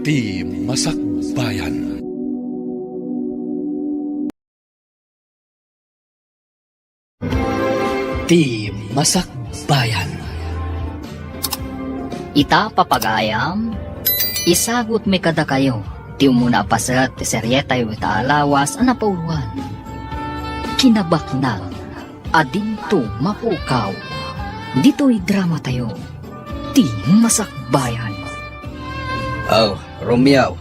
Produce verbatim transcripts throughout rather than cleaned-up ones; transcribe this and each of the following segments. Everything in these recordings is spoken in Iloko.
Ti Masakbayan. Ti Masakbayan. Ita, papagayam, isagutmi kadakayo ti umuna a paset ti serietayo ita a lawas a napauloan. Kinabaknang Adinto Mapukaw. Ditoy dramatayo, Ti Masakbayan. Oh, Romeo,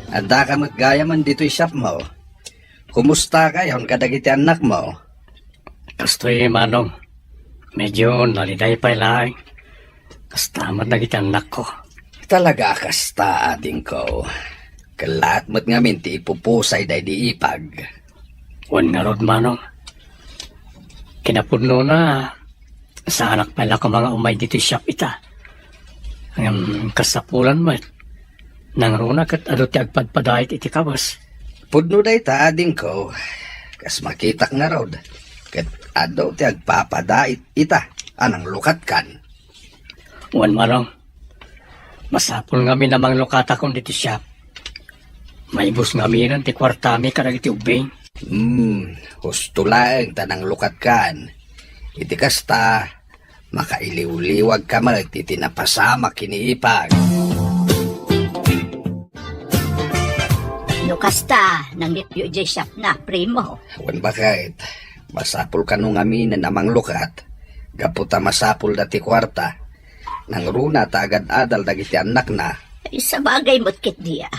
addaka met gayamen ditoy shopmo. Kumusta kayon kadagiti annakmo? Kastoy, Manong. Medyo naliday pay laeng. Kasta met dagiti annakko. Talaga a kasta, adingko. Kellaat met ngamin ti ipupusay daydi ipag. Wen ngarud, Manong. Kinapudnona, saanak pay la koma nga umay ditoy shop ita. Ngem kasapulan met, nangruna ket adu ti agpadpadait iti kawes. Pudno dayta, adingko. Kas makitak ngarud, ket adu ti agpapadait ita a nanglukatkan. Wen, Manong, masapul ngamin a manglukatakon ditoy shop. Maibus ngaminen ti kuartami kadagiti ubbing. Hmm, husto laeng ta nanglukatkan. Iti kasta, makailiwliwagka met iti napasamak ken ni ipag. No kasta, nangripyo idiay shopna, primo. Wen, baket, masapul kano ngaminen a manglukat, gapu ta masapulda ti kuarta. Nangruna ta agad-adal dagiti annakna. Ay, sabagay met ketdi a.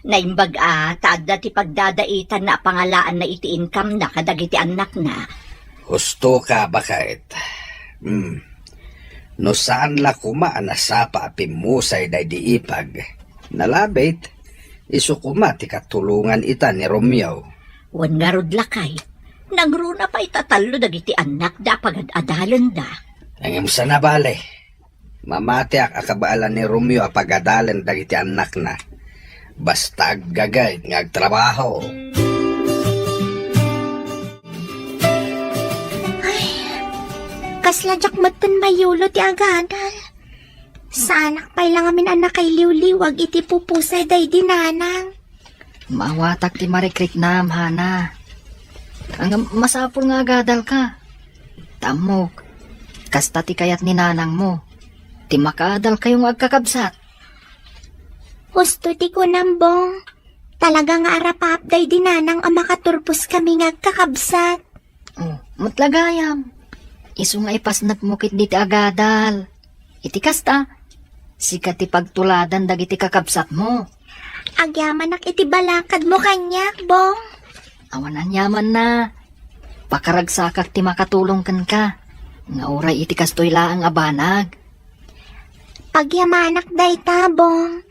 Naimbag a ta adda ti pagdadaitanna a pangalaanna iti income-na kadagiti annakna. Hustoka, baket. Hmm. No saan la koma a nasapa a pimmusay daydi ipag, nalabit, isu koma ti katulongan ita ni Romeo. Wen ngarud, lakay, nangruna pay ta tallo dagiti annakda a pagad-adalenda. Ngem saan a bale, mamatiak a kabaelan ni Romeo a pagadalen dagiti annakna. Basta aggagayt nga agtrabaho. Ay, kasla diak metten mayulo ti agadal. Saanak pay la ngamin a nakailiwliwag iti pupusay daydi nanang. Maawatak ti marikriknam, Hana. Ngem masapul nga agadalka. Ta ammok, kasta ti kayat ni nanangmo, ti makaadalkayo nga agkakabsat. Husto ti kunam, Bong. Talaga nga arapaap daydi nanang a makaturposkami nga agkakabsat. Oh, met la gayam. Isu nga ipasnekmo ketdi ti agadal. Iti kasta, sika ti pagtuladan dagiti kakabsatmo. Agyamanak iti balakadmo kaniak, Bong. Awan aniamanna. Pakaragsakak ti makatulong kenka. Nga uray iti kastoy laeng a banag. Pagyamanak dayta, Bong.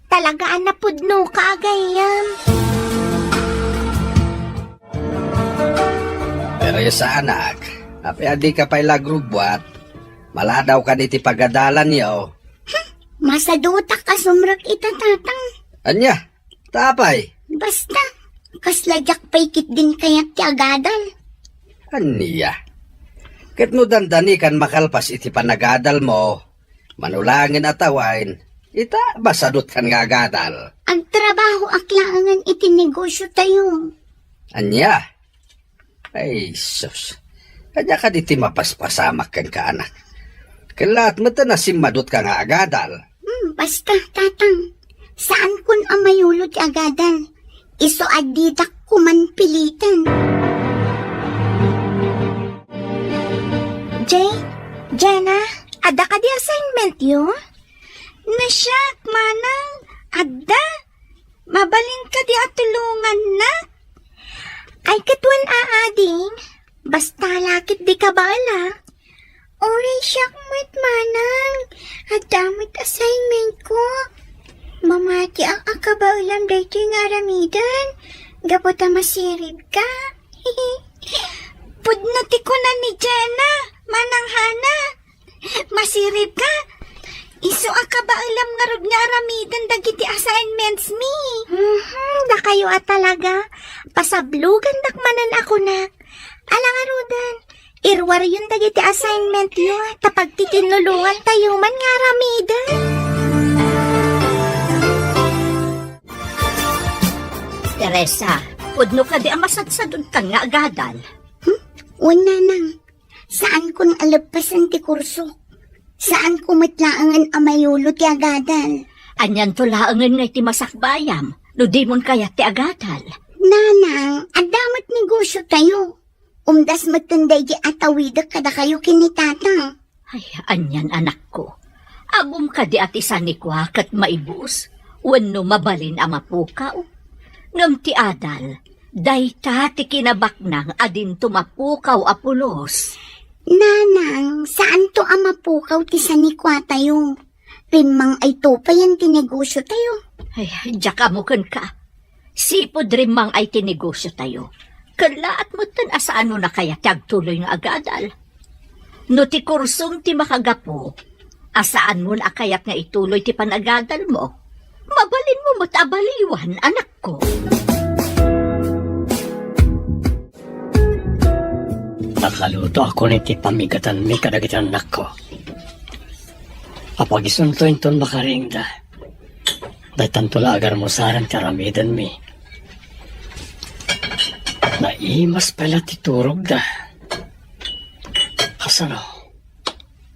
Talaga a napudnoka a gayyem. Teresa, anak, apay a dika pay la agrubbuat? Maladawkan iti pagadalanyo. Masadutak a sumrek ita, Tatang. Ania? Ta apay? Basta, kasla diak pay ketdin kayat ti agadal. Ania? Ket no dandanikan makalpas iti panagadalmo, mano laengen a tawen, ita, masadutkan nga agadal. Agtrabahoak laengen iti negosiotayo. Ania? Ay, sus. Ania kadi ti mapaspasamak kenka, anak? Kellaat met a simmadutka nga agadal. Hmm, basta, Tatang. Saankon a mayulo ti agadal. Isu a didak koman piliten. Jane? Jenna? Adda kadi assignmentyo? Nasiak, manang. Adda. Mabalin kadi a tulongannak? Ay, ket wen a, ading. Basta la ket dika baelak. Uray siak met, manang. Adda met assignmentko. Mamatiak a kabaelam daytoy nga aramiden. Gapu ta masiribka. Pudno ti kuna ni Jenna, Manang Hana. Masiribka? Isu a kabaelam ngarud nga aramiden dagiti assignments mi. Mhm, dakayo a talaga. Pasablogandak manen a kunak. Ala ngaruden, iruaryon dagiti assignmentyo, ta pagtitinnulongantayo man nga aramiden. Esa, pudno kadi a masadsadontan nga agadal? Hmm? Wen, nanang. Saankon a leppasen ti kurso. Saanko met laengen a mayulo ti agadal. Anianto laengen nga iti masakbayam, no dimon kayat ti agadal? Nanang, adda met negosiotayo. Umdas metten daydi atawidek kadakayo ken ni Tatang. Ay, anian, anakko. Ammom kadi a ti sanikua ket maibus wenno mabalin a mapukaw? Ngem ti adal, dayta ti kinabaknang a dinto mapukaw a pulos. Nanang, saanto a mapukaw ti sanikuatayo. Rimmang-ayto payen ti negosiotayo. Ay, diak ammo kenka. Sipud rimmang-ay ti negosiotayo, kellaat metten a saan a kayat ti agtuloy nga agadal. No ti kursom ti makagapu, a saanmon a kayat nga ituloy ti panagadalmo, mabalinmo met a baliwan, anakko. Nakaluto ako iti pamigatanmi kadagiti annakko. Apagisunto inton makariingda. Daytanto la agarmusaren ti aramidenmi. Naimas pay la ti turogda. Kasano?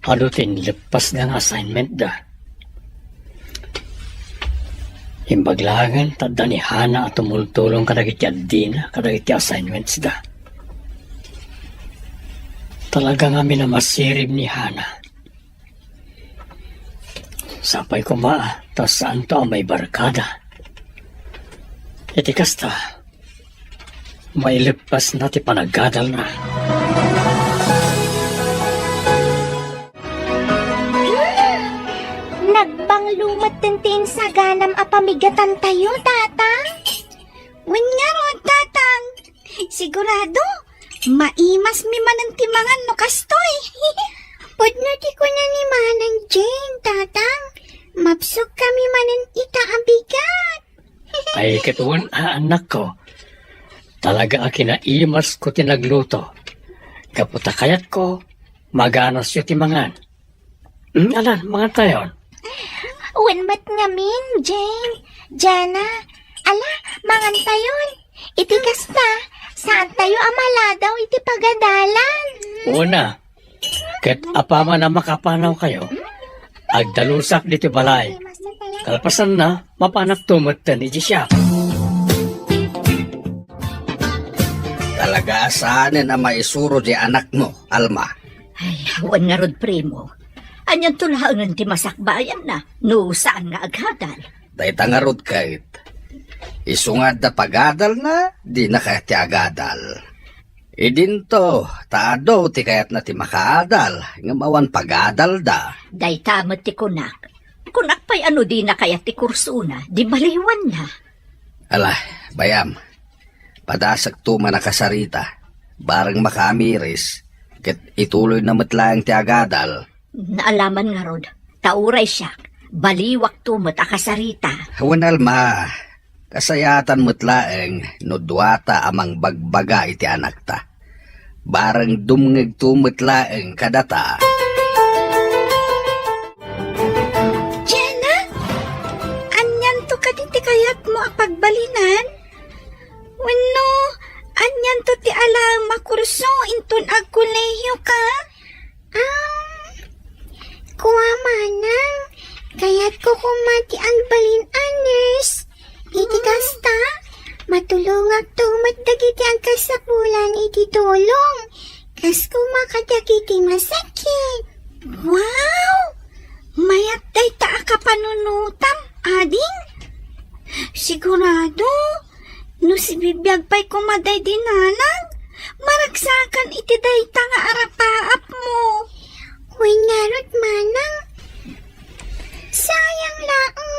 Adu ti inleppasda nga assignmentda. Imbag laengen ta adda ni Hana a tumultulong kadagiti addina kadagiti assignmentsda. Talaga ngamin a masirib ni Hana. Sapay koma ta saanto a maibarkada. Iti kasta, maileppasna ti panagadalna. Nagbanglo metten ti insaganam a pamigatantayo, Tatang? Wen ngarud, Tatang. Sigurado, maimasmi manen ti mangan no kastoy. Pudno ti kuna ni Manang Jane, Tatang. Mabsogkami manen ita a bigat. Ay, ket wen a, annakko. Talaga a kinaimasko ti nagluto. Gapu ta kayatko, maganasyo ti mangan. Hmm, alan, mangantayon. Wen met ngamin, Jane, Jana. Ala, mangantayon. Iti kasta, saantayo a maladaw iti pagadalan. Una, ket apaman a makapanawkayo, agdalusak ditoy balay. Kalpasanna, mapanakto metten idiay siak. Talaga a saanen a maisuro ti anakmo, Alma. Ay, wen ngarud, primo. Anianto laengen ti masakbayanna no saan nga agadal? Dayta ngarud ket, isu nga adda pagadalna, dina kayat ti agadal. Idinto, ta adu ti kayatna ti makaadal, ngem awan pagadalda. Dayta met ti kunak. Kunak pay a no dina kayat ti kursona, di baliwanna. Ala, bay-am. Padasekto man a kasarita, bareng makaamiris, ket ituloyna met laeng ti agadal. Naalaman ngarud, ta uray siak, baliwakto met a kasarita. Wen, Alma, kasayaatan met laeng no duata a mangbagbaga iti anakta. Bareng dumngegto met laeng kadata. Jana, anianto kadi ti kayatmo a pagbalinan? Wenno, anianto ti alaem a kurso inton agkolehiyoka? Ah, kua, manang, kayatko koma ti agbalin a nurse. Iti kasta, matulongakto met dagiti agkasapulan iti tulong. Kas koma kadagiti masakit. Wow! Mayat dayta a kapanunotam, ading? Sigurado, no sibibiag pay koma daydi nanang, maragsakan iti dayta nga arapaapmo. Wen ngarud, manang, sayang laeng,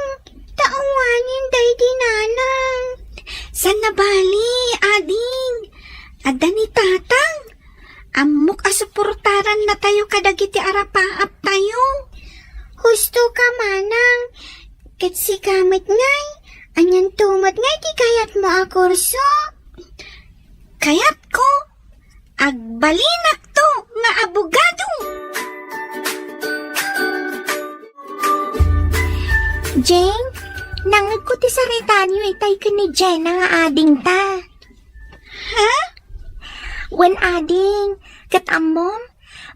ta awanen daydi nanang. Saan a bali, ading? Adda ni tatang. Ammok a suportarannatayo kadagiti arapaaptayo. Husto ka, manang. Ket sika met ngay, anianto met ngay ti kayatmo a kurso? Kayatko, agbalinakto nga abogado. Jane, Nangngegko ti saritaanyo itay ken ni Jenna nga adingta. Ha? Wen ading, ket ammom,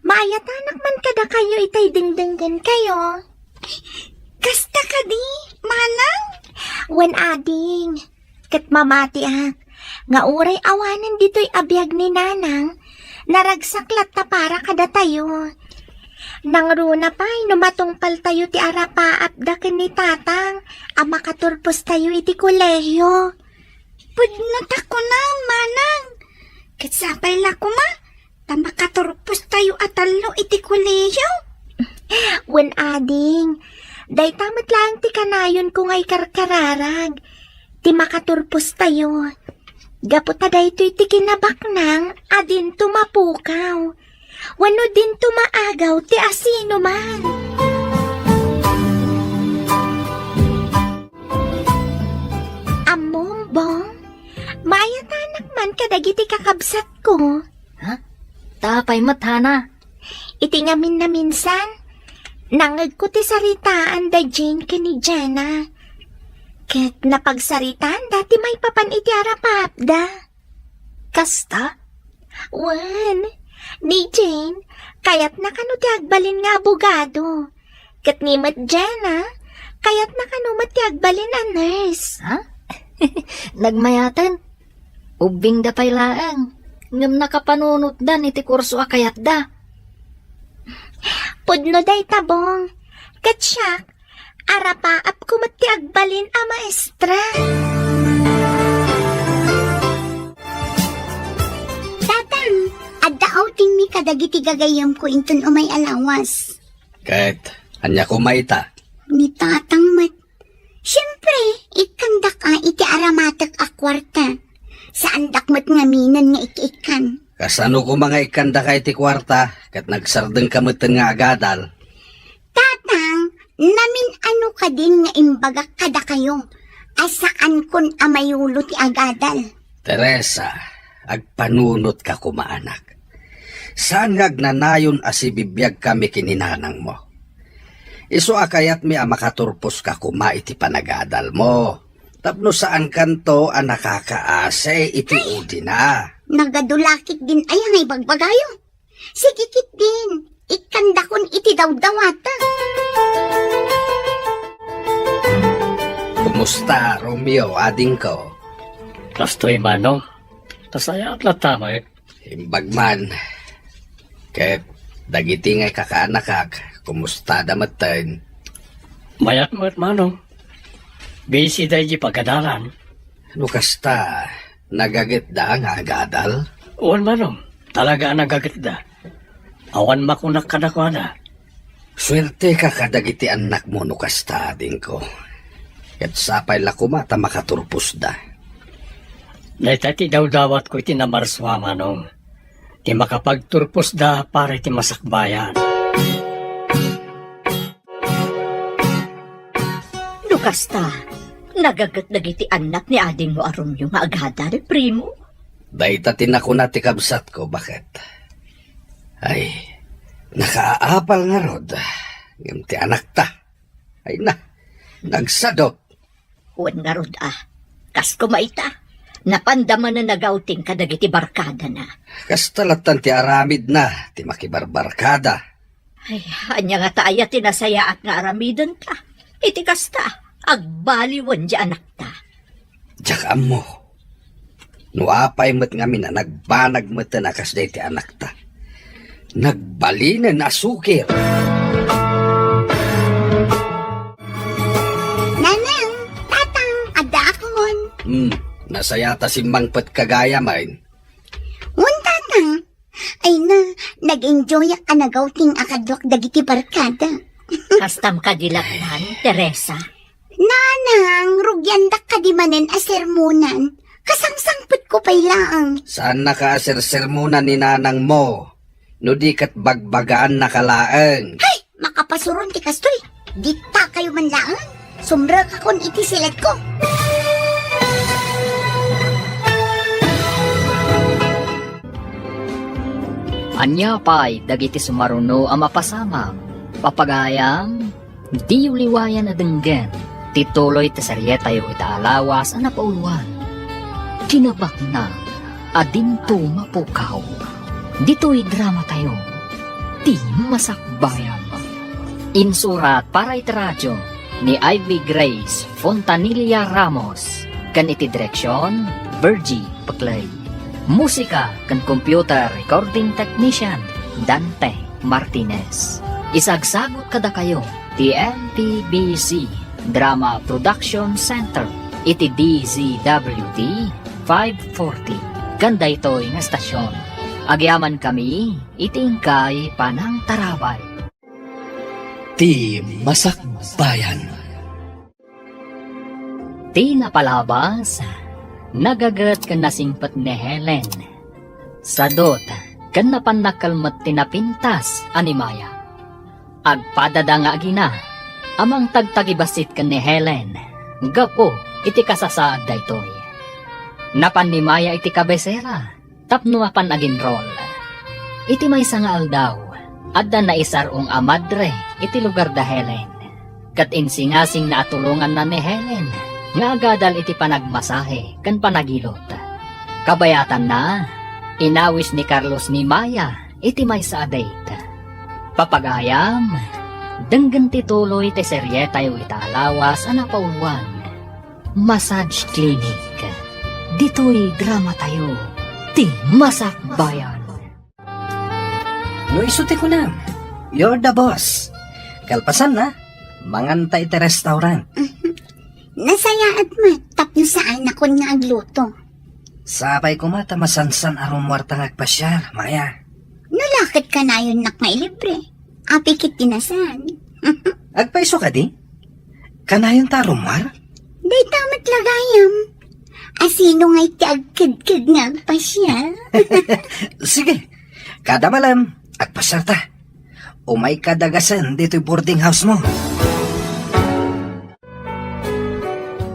maayatanak man kadakayo itay dengdenggenkayo. Kasta kadi, manang? Wen ading, ket mamatiak nga uray awanen ditoy a biag ni nanang, naragsak latta para kadatayo. Nangruna pay no matungpaltayo ti arapaapda ken ni tatang a makaturpostayo iti kolehio. Pudno ta kunam, manang. Ket sapay la koma ta makaturpostayo a tallo iti kolehio. Wen ading, dayta met laeng ti kanayonko nga ikarkararag ti makaturpostayo. Gapu ta daytoy ti kinabaknang a dinto mapukaw wenno dinto maagaw ti asinoman. Ammom, Bong, maayatanak man kadagiti kakabsatko. Ha? Ta apay met, Hana? Iti ngamin a minsan, nangngegko ti saritaan da Jane ken ni Jenna. Ket napagsaritaanda ti maipapan iti arapaapda. Kasta? Wen, ni Jane, kayatna kano ti agbalin nga abogado. Ket ni met Jenna, kayatna kano met ti agbalin a nurse. Ha? Nagmayaten? Ubbingda pay laeng, ngem nakapanunotdan iti kurso a kayatda. Pudno dayta, Bong. Ket siak, arapaapko met ti agbalin a maestra. Tatang, adda outingmi kadagiti gagayyemko inton umay a lawas. Ket ania koma ita? Ni tatang met. Siempre, ikkandaka iti aramatek a kuarta. Saandak met ngaminen nga ikkiikkan. Kasano koma nga ikkandaka iti kuarta, ket nagsardengka metten nga agadal? Tatang, namin-ano kadin nga imbagak kadakayo a saankon a mayulo ti agadal? Teresa, agpanunotka koma, anak. Saan nga agnanayon a sibibiagkami ken ni nanangmo. Isu a kayatmi a makaturposka koma iti panagadalmo, tapno saankanto a nakakaasi iti udina. Nagadu la ketdin aya nga ibagbagayo. Sige ketdin, ikkandakon iti dawdawata. Kumusta, Romeo, adingko? Kastoy, manong. Nasayaat latta met. Imbag man. Ket dagiti nga ikakaanakak, kumustada metten? Mayat met, manong. Busy daydi pagadalan. No kasta, nagagetda nga agadal? Wen, manong. Talaga a nagagetda. Awan makunak kadakuada. Suerteka kadagiti annakmo no kasta, adingko. Ket sapay la koma ta makaturposda. Dayta ti dawdawatko iti namarsua, manong. Ti makapagturposda para iti masakbayan. No kasta, nagaget dagiti annak ni adingmo a Romeo nga agadal, primo? Dayta ti nakuna ti kabsatko, baket. Ay, nakaapal ngarud. Ngem ti anakta. Ay na, nagsadut. Wen ngarud a, kas koma ita, napanda manen nagawting kadagiti barkadana. Kasta lattan ti aramidna, ti makibarbarkada. Ay, ania ngata aya ti nasayaat nga aramidenta? Iti kasta, agbaliwen ti anakta. Diak ammo. No apay met ngamin a nagbanag metten a kasdiay ti anakta. Nagbalinen a sukir. Nanang, tatang, addaakon. Hmm, nasayaat a simmangpetka gayamen. Wen, tatang. Ay na, nag-enjoyak a nagawting a kaduak dagiti barkada. Kastam kadi lattan, Teresa? Nanang, rugiandak kadi manen a sermonan. Kasangsangpetko pay laeng. Saannaka a sersermonan ni nanangmo, no di ket bagbagaannaka laeng. Hay! Makapasuron ti kastoy. Ditta kayo man laeng. Sumrekakon iti siletko. Ania pay dagiti sumaruno a mapasamak? Papagayam, diyo liwayan a denggen. Ti tuloy ti serietayo ita a lawas a napauluan, Kinabaknang a Dinto Mapukaw. Ditoy dramatayo, Ti Masakbayan. Insurat para iti radio ni Ivy Grace Fontanilla Ramos, ken iti direksion, Virgie Peclay. Musika ken computer recording technician, Dante Martinez. Isagsagut kadakayo ti M P B C Drama Production Center iti D Z W T five forty. Ken daytoy nga estasion, agyamankami iti inkay panangtarabay. Ti Masakbayan. Ti napalabas, nagaget ken nasingpet ni Helen. Sadut, ken napan nakkelmet ti napintas a ni Maya. Agpadada nga agina a mangtagtagibassit ken ni Helen gapu iti kasasaad daytoy. Napan ni Maya iti kabesera tapno mapan aginrol. Iti maysa nga aldaw, adda naisar-ong a madre iti lugar da Helen, ket insingasingna a tulonganna ni Helen nga agadal iti panagmasahe ken panagilot. Kabayatanna, inawis ni Carlos ni Maya iti maysa a date. Papagayam, denggen ti tuloy ti serietayo ita a lawas a napauluan, Massage Clinic. Ditoy dramatayo, Ti Masakbayan. No isu ti kunam, you're the boss. Kalpasanna, manganta iti restaurant. Nasayaat met tapno saanakon nga agluto. Sapay koma ta masansan a rummuarta nga agpasiar, Maya. No la ket kanayonnak nga ilibre, apay ket ti nasan. Agpayso kadi? Kanayonta a rummuar? Dayta met la gayam. A sino ngay ti agkedked nga agpasiar? Sige, kada malem, agpasiarta. Umayka dagasen ditoy boarding house mo.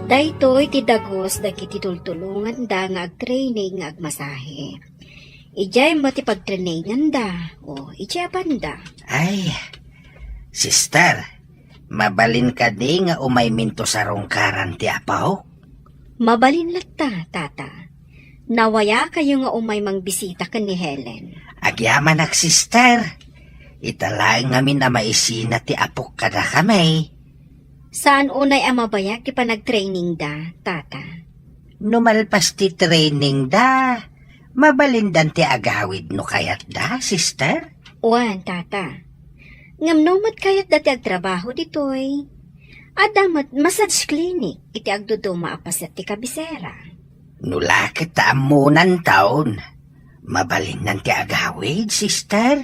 Daytoy ti dagus dagiti tultulonganda nga agtraining nga agmasahe. Idiay met ti pagtraininganda, o idiay a banda. Ay, sister, mabalin kadi nga umayminto sarungkaran ti apok? Mabalin latta, tata. Nawayakayo nga umay mangbisita ken ni Helen. Agyamanak, sister. Ita laeng ngamin a maisina ti apok kadakami. Saan unay a mabayag ti panagtrainingda, tata? No malpas ti trainingda, mabalindan ti agawid no kayatda, sister? Wen, tata. Ngem no met kayatda ti agtrabaho ditoy, adda met massage clinic iti agduduma a paset ti kabisera. No la ket ta ammonanton, mabalinnan ti agawid, sister?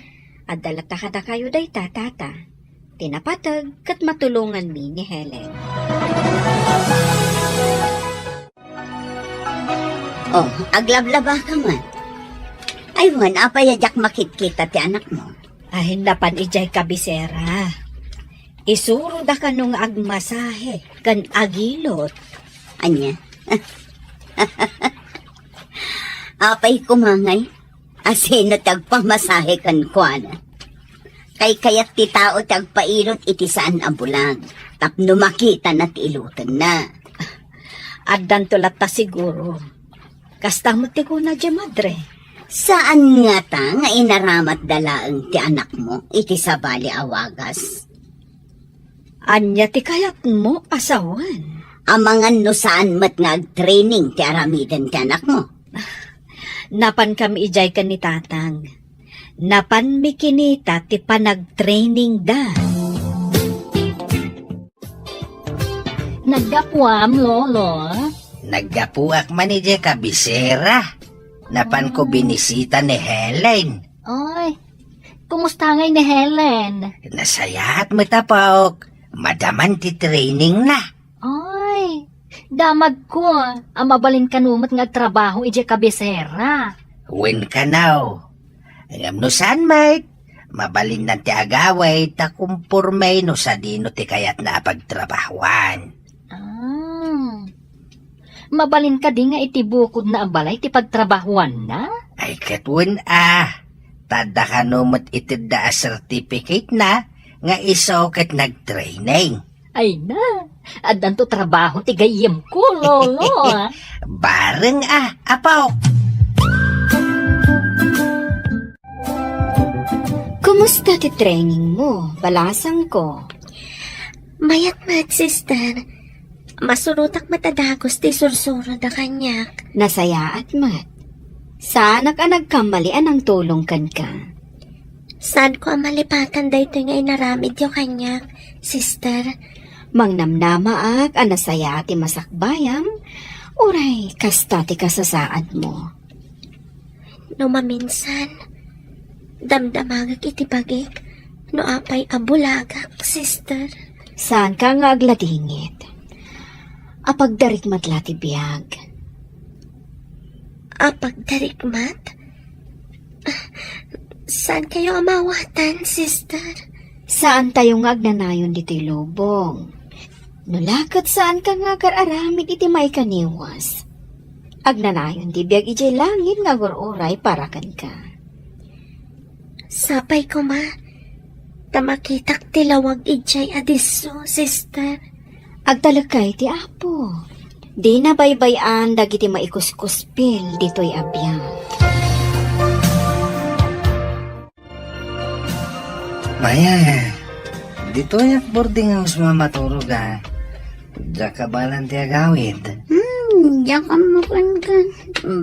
Adda latta kadakayo dayta, tata. Ti napateg ket matulonganmi ni Helen. Oh, aglablabaka man. Ay, wen, apay a diak makitkita ti anakmo? Ay, napan idiay kabisera. Isuroda kano nga agmasahe ken agilot. Ania? Apay koma ngay? A sino ti agpamasahe kenkuana? Kaykayat ti tao ti agpailot iti saan a bulag tapno makitana ti ilotenna. Addanto latta siguro. Kasta met ti kunada, madre. Saan ngata nga inaramatda laeng ti anakmo iti sabali a wagas? Ania ti kayatmo a sawen? Amangan no saan met nga agtraining ti aramiden ti anakmo. Napankami idiay ken ni tatang. Napanmi kinita ti panagtrainingda. Naggapuam, Lolo? Naggapuak man idiay kabisera. Napanko binisita ni Helen. Ay, kumusta ngay ni Helen? Nasayaat met, apok. Madaman ti trainingna. Ay, damagko a mabalin kano met nga agtrabaho idiay kabisera. Wen kano. Ngem no saan met, mabalinnan ti agawid ta kumporme no sadino ti kayatna a pagtrabahoan. Ah. Mabalin kadi nga iti bukodna a balay ti pagtrabahoanna? Ay, ket wen a. Ta adda kano met itedda a certificate-na nga isu ket nagtraining. Ay na, addanto trabaho ti gayyemko, Lolo. Bareng a, apo. Kumusta ti training mo, balasangko? Mayat met, sister. Masurotak met a dagus ti isursuro da kaniak. Nasayaat met. Saanak a nagkammali a nangtulong kenka. Saanko a malipatan daytoy nga inaramidyo kaniak, sister. Mangnamnamaak a nasayaat ti masakbayam, uray kasta ti kasasaadmo. No maminsan, damdamagek iti bagik no apay a bulagak, sister. Saanka nga agladingit. Apagdarikmat la ti biag. Apagdarikmat? Saankayo a maawatan, sister? Saantayo nga agnanayon ditoy lubong. No la ket saanka nga agar-aramid iti maikaniwas, agnanayon ti biag idiay langit nga agur-uray para kenka. Sapay koma, ta makitak ti lawag idiay a disso, sister. Agtalekka iti Apo. Dina baybay-an dagiti maikuskuspil ditoy a biag. Maya, ditoy a boarding house mo maturog a. Diak kabaelan ti agawid. Hmm, diak ammo kenka.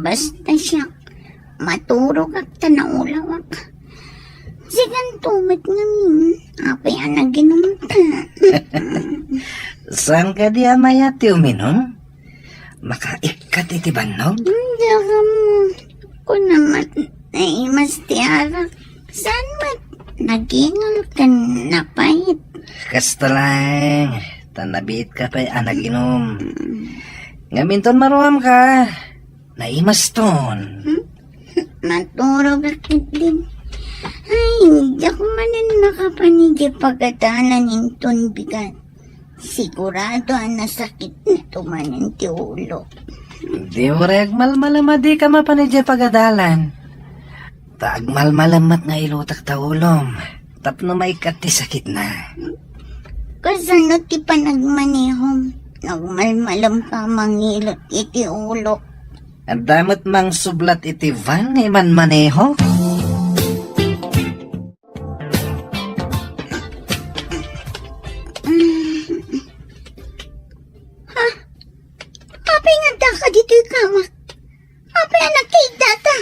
Basta siak, maturogak ta naulawak. Sikanto met ngamin, apay a naginumta. Saan kadi a mayat ti uminum? Makaikkat iti bannog? Diak ammo. Kuna met, naimas ti arak. Saan met? Nagingal ken napait. Kasta laeng, ta nabiitka pay a naginum. Ngem inton maruamka, naimaston. Hmm? Maturogak ketdin. Ay, diak manen makapan idiay pagadalan inton bigat. Sigurado a nasakitto manen ti ulo. Di uray agmalmalem a dika mapan idiay pagadalan. Ta agmalmalem met nga ilutek ta ulom tapno maikkat ti sakitna. Kasano ti panagmanehom? Nagmalmalemka a mangilut iti ulok. Adda met mangsublat iti van nga imanmaneho. Ha? Apay nga addaka ditoy kamak? Apay a nagkaiddata?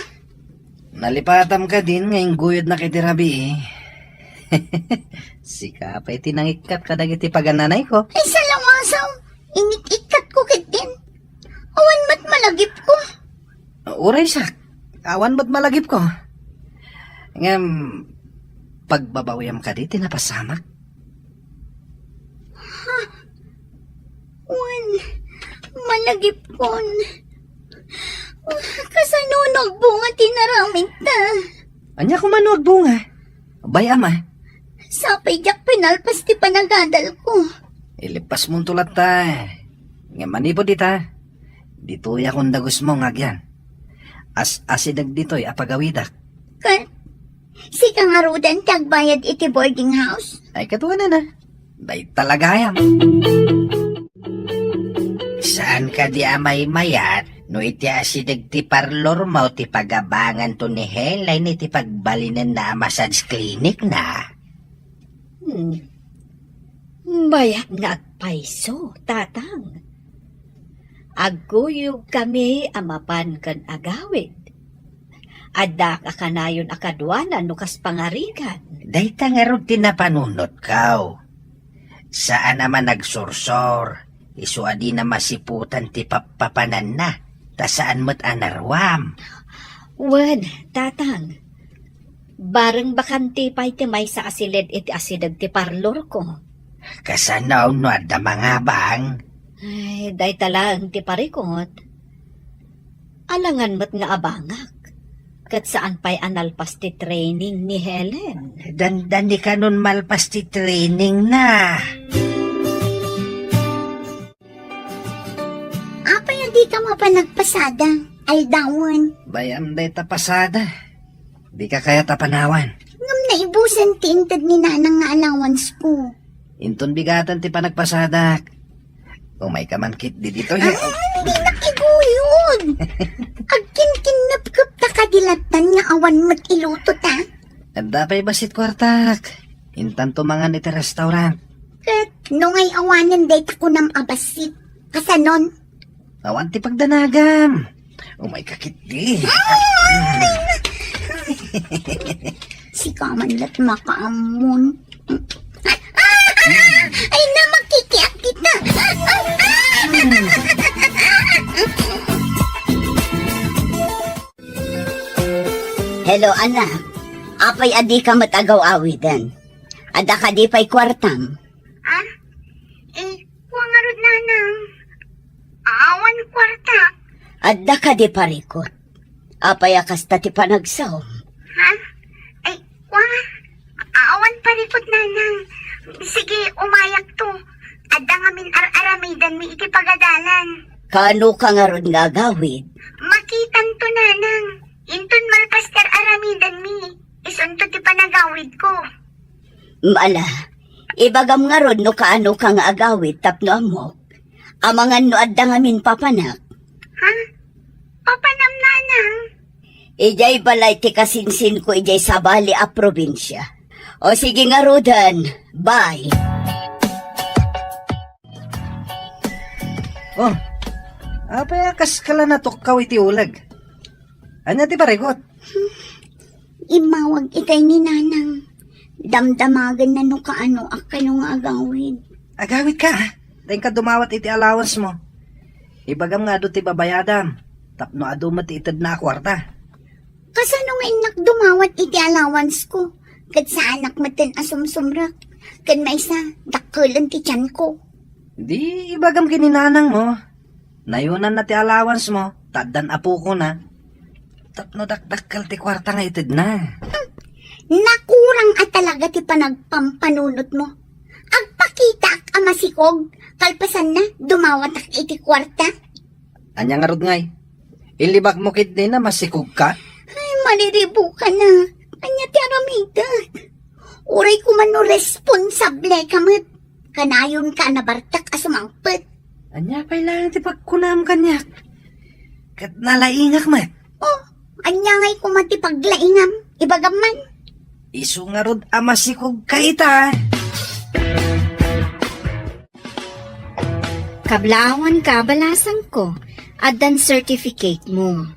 Nalipatam kadin nga ingguyodnak iti rabii. Sika pay ti nangikkat kadagiti pagananayko. Ay, salawasaw! Inik-ikkatko ketdin. Awan met malagipko. Uray siak, awan met malagipko. Ngem, pagbabawiam kadi ti napasamak? Ha? Wen, malagipkon. Kasano no agbunga ti naramidta? Ania koma no agbunga? Bay-am a. Sapay diak pinalpas ti panagadalko. Ilipasmonto latta. Ngem manipud ita, ditoyak dagusmo nga agyan. As-asideg ditoy a pagawidak. Ket sika ngaruden ti agbayad iti boarding house? Ay, katuanana. Dayta la gayam. Saan kadi a maymayat no iti asideg ti parlormo ti pagabanganto ni Helen iti pagbalinenna a massage clinic na? Hmm. Mayat nga agpayso, Tatang. Agkuyogkami a mapan ken agawid. Addaak a kanayon a kaduanan no kas pangarigan. Dayta ngarud ti napanunotko. Saan a managsursor, isu a dina masiputan ti pappapananna, ta saan met a naruam. Wen, Tatang, bareng bakante pay ti maysa a siled iti asideg ti parlorko. Kasano no adda mangabang? Ay, dayta laeng ti parikot. Alangan met nga abangak, ket saan pay a nalpas ti training ni Helen. Dandani kanon malpas ti training na. Apay a dika mapan agpasada, aldawen? Bay-am dayta pasada. Dika kayat a panawan. Ngem naibusan ti inted ni Nanang nga allowance ko. Inton bigaten ti panagpasadak. Umayka man ketdi ditoy. Ah, di nakiguyod. Agkinkinnepkep ta kadi lattan nga awan met iluto ta. Adda pay bassit kuartak. Intanto mangan iti restaurant. Ket no ngay awanen dayta kunam a bassit. Kasanon? Awan ti pagdanagam. Umayka ketdi. Sika man la't makaammon. Ay na, makikiak kita. Hello, anak. Apay a dika met agaw-awiden? Adda kadi pay kuartam? Ah? Eh, kua ngarud, nanang. Awan kuarta. Adda kadi parikut? Apay a kasta ti panagsaom? Ha? Ay, kua. Awan parikut, nanang. Sige, umayakto. Adda ngamin ar-aramidanmi iti pagadalan. Kaano ka ngarud nga agawid? Makitanto, nanang. Inton malpas ti ar-aramidanmi, isunto ti panagawidko. Ala, ibagam ngarud no kaano ka nga agawid tapno ammok. Amangan no adda ngamin papanak. Ha? Papanam, nanang? Idiay balay ti kasinsinko idiay sabali a probinsia. O sige ngaruden, bye. Oh, apay a kas ka la natukkaw iti uleg? Ania ti parikut? Immawag itay ni Nanang. Damdamagenna no kaano a kano nga agawid. Agawid ka, ah. Dayta ka dumawat iti allowance mo. Ibagam nga adu ti babayadam, tapno adu met ti itedna a kuarta. Kasano nga innak dumawat iti allowance ko? Ket saanak metten a sumsumrek. Ken maysa, dakkelen ti tianko. Di ibagam ken ni nanang mo. Nayonanna ti allowance mo, ta addan apokona. Tapno dakdakkel ti kuarta nga itedna. Hmm. Nakurang a talaga ti panagpampanunot mo. Agpakitaak a masikog, kalpasanna, dumawatak iti kuarta. Ania ngarud ngay? Ilibak mo ketdin a masikog ka? Ay, maliribo ka na. Ania ti aramidek? Uray koma no responsable ka met. Kanayon ka a nabartek a sumangpet. Ania pay laeng ti pagkunam kaniak? Ket nalaingak met. Oh, ania ngay koma ti paglaingam? Ibagam man. Isu ngarud a masikog ka ita. Kablaawan ka, balasangko. Addan certificate mo.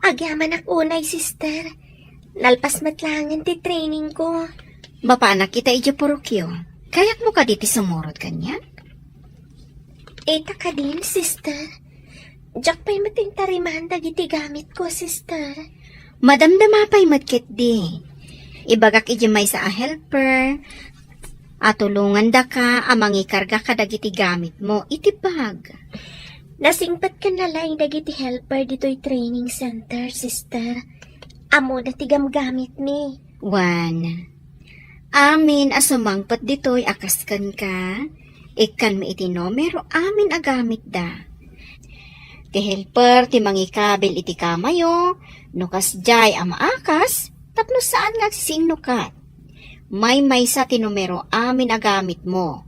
Agyamanak unay, sister. Nalpas met laengen ti training ko. Mapanak ita idiay parokio. Kayak mo kadi ti sumurot kaniak? Ita kadin, sister. Diak pay met intariman dagiti gamit ko, sister. Madamdama pay met ketdi. Ibagak idiay maysa a helper a tulongandaka a mangikarga kadagiti gamit mo iti bag. Nasingpetken laeng dagiti helper ditoy training center, sister. Ammona ti gamgamitmi. Wen, amin a sumangpet ditoy a kas kenka, ikkanmi iti numero amin a gamitda. Ti helper ti mangikabil iti kamayo, no kasdiay a maakas, tapno saan nga agsisinnukat. Maymaysa ti numero amin a gamitmo.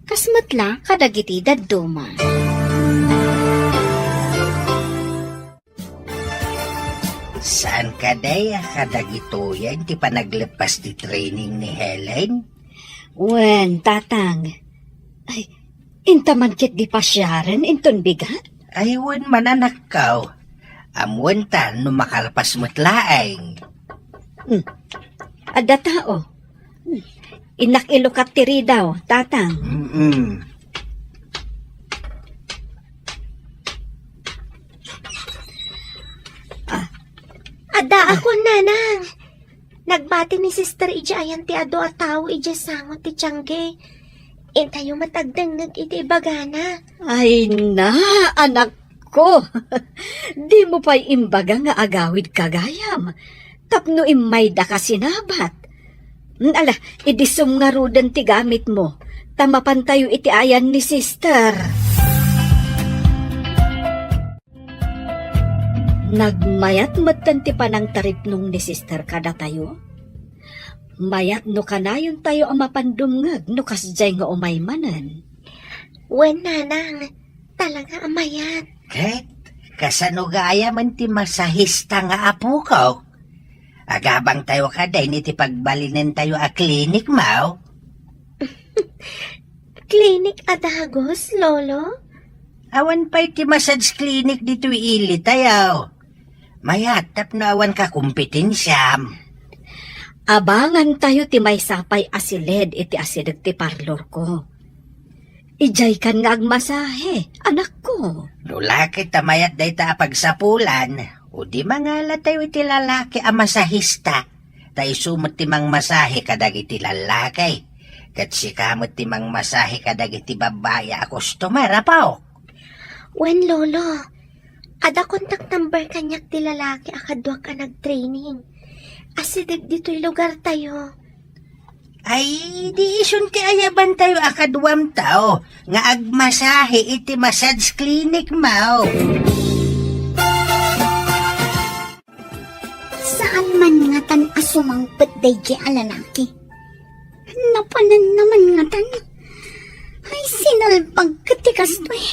Kas met la kadagiti dadduma. Saan kadi a kadagitoyen ti panagleppas ti training ni Helen? Wen, Tatang. Ay, inta man ketdi pasiaren inton bigat? Ay, wen, mananakkaw. Ammoenta no makalpas met laeng. Hmm. Adda tao. Hmm. Innak ilukat ti ridaw, Tatang. Mm-mm. Ah. Adda akon, Nanang. Nagbati ni Sister idiay ayan ti adu a tao idiay sango ti tiangge. Intayo met agdengngeg iti ibagana. Ay na, anakko. Dimo pay imbaga nga agawid ka gayam. Tapno immaydaka sinabat. Mm, ala, idisum ngaruden ti gamitmo. Ta mapantayo iti ayan ni Sister. Nagmayat metten ti panangtaripnong ni Sister kadatayo. Mayat no kanayontayo a mapan dumngeg no kasdiay nga umay manen. Wen, nanang, talaga a mayat. Ket kasano gayam ti masahista nga apok? Agabangtayo kadin iti pagbalinentayo a klinik, maw? Klinik a dagus, Lolo? Awan pay ti massage clinic ditoy ilitayo. Mayat tapno awan kakompetensiam. Abangantayo ti maysa pay a siled iti asideg ti parlorko. Idiaykan nga agmasahe, anakko. No la ket ta mayat dayta a pagsapulan, o di mangalatayo iti lalaki a masahista, ta isu met ti mangmasahe kadagiti lallaki. Ket sika met ti mangmasahe kadagiti babbai a customer, apo. Wen, Lolo. Adda contact number kaniak ti lalaki a kaduak a nagtraining. Asideg ditoy lugartayo. Ay, di isun ti ayabantayo a kaduamtayo nga agmasahe iti massage clinic, maw? Saan man ngatan a sumangpet daydiay a lalaki. Napanan naman ngatan. Ay, sinalbag ket ti kastoy.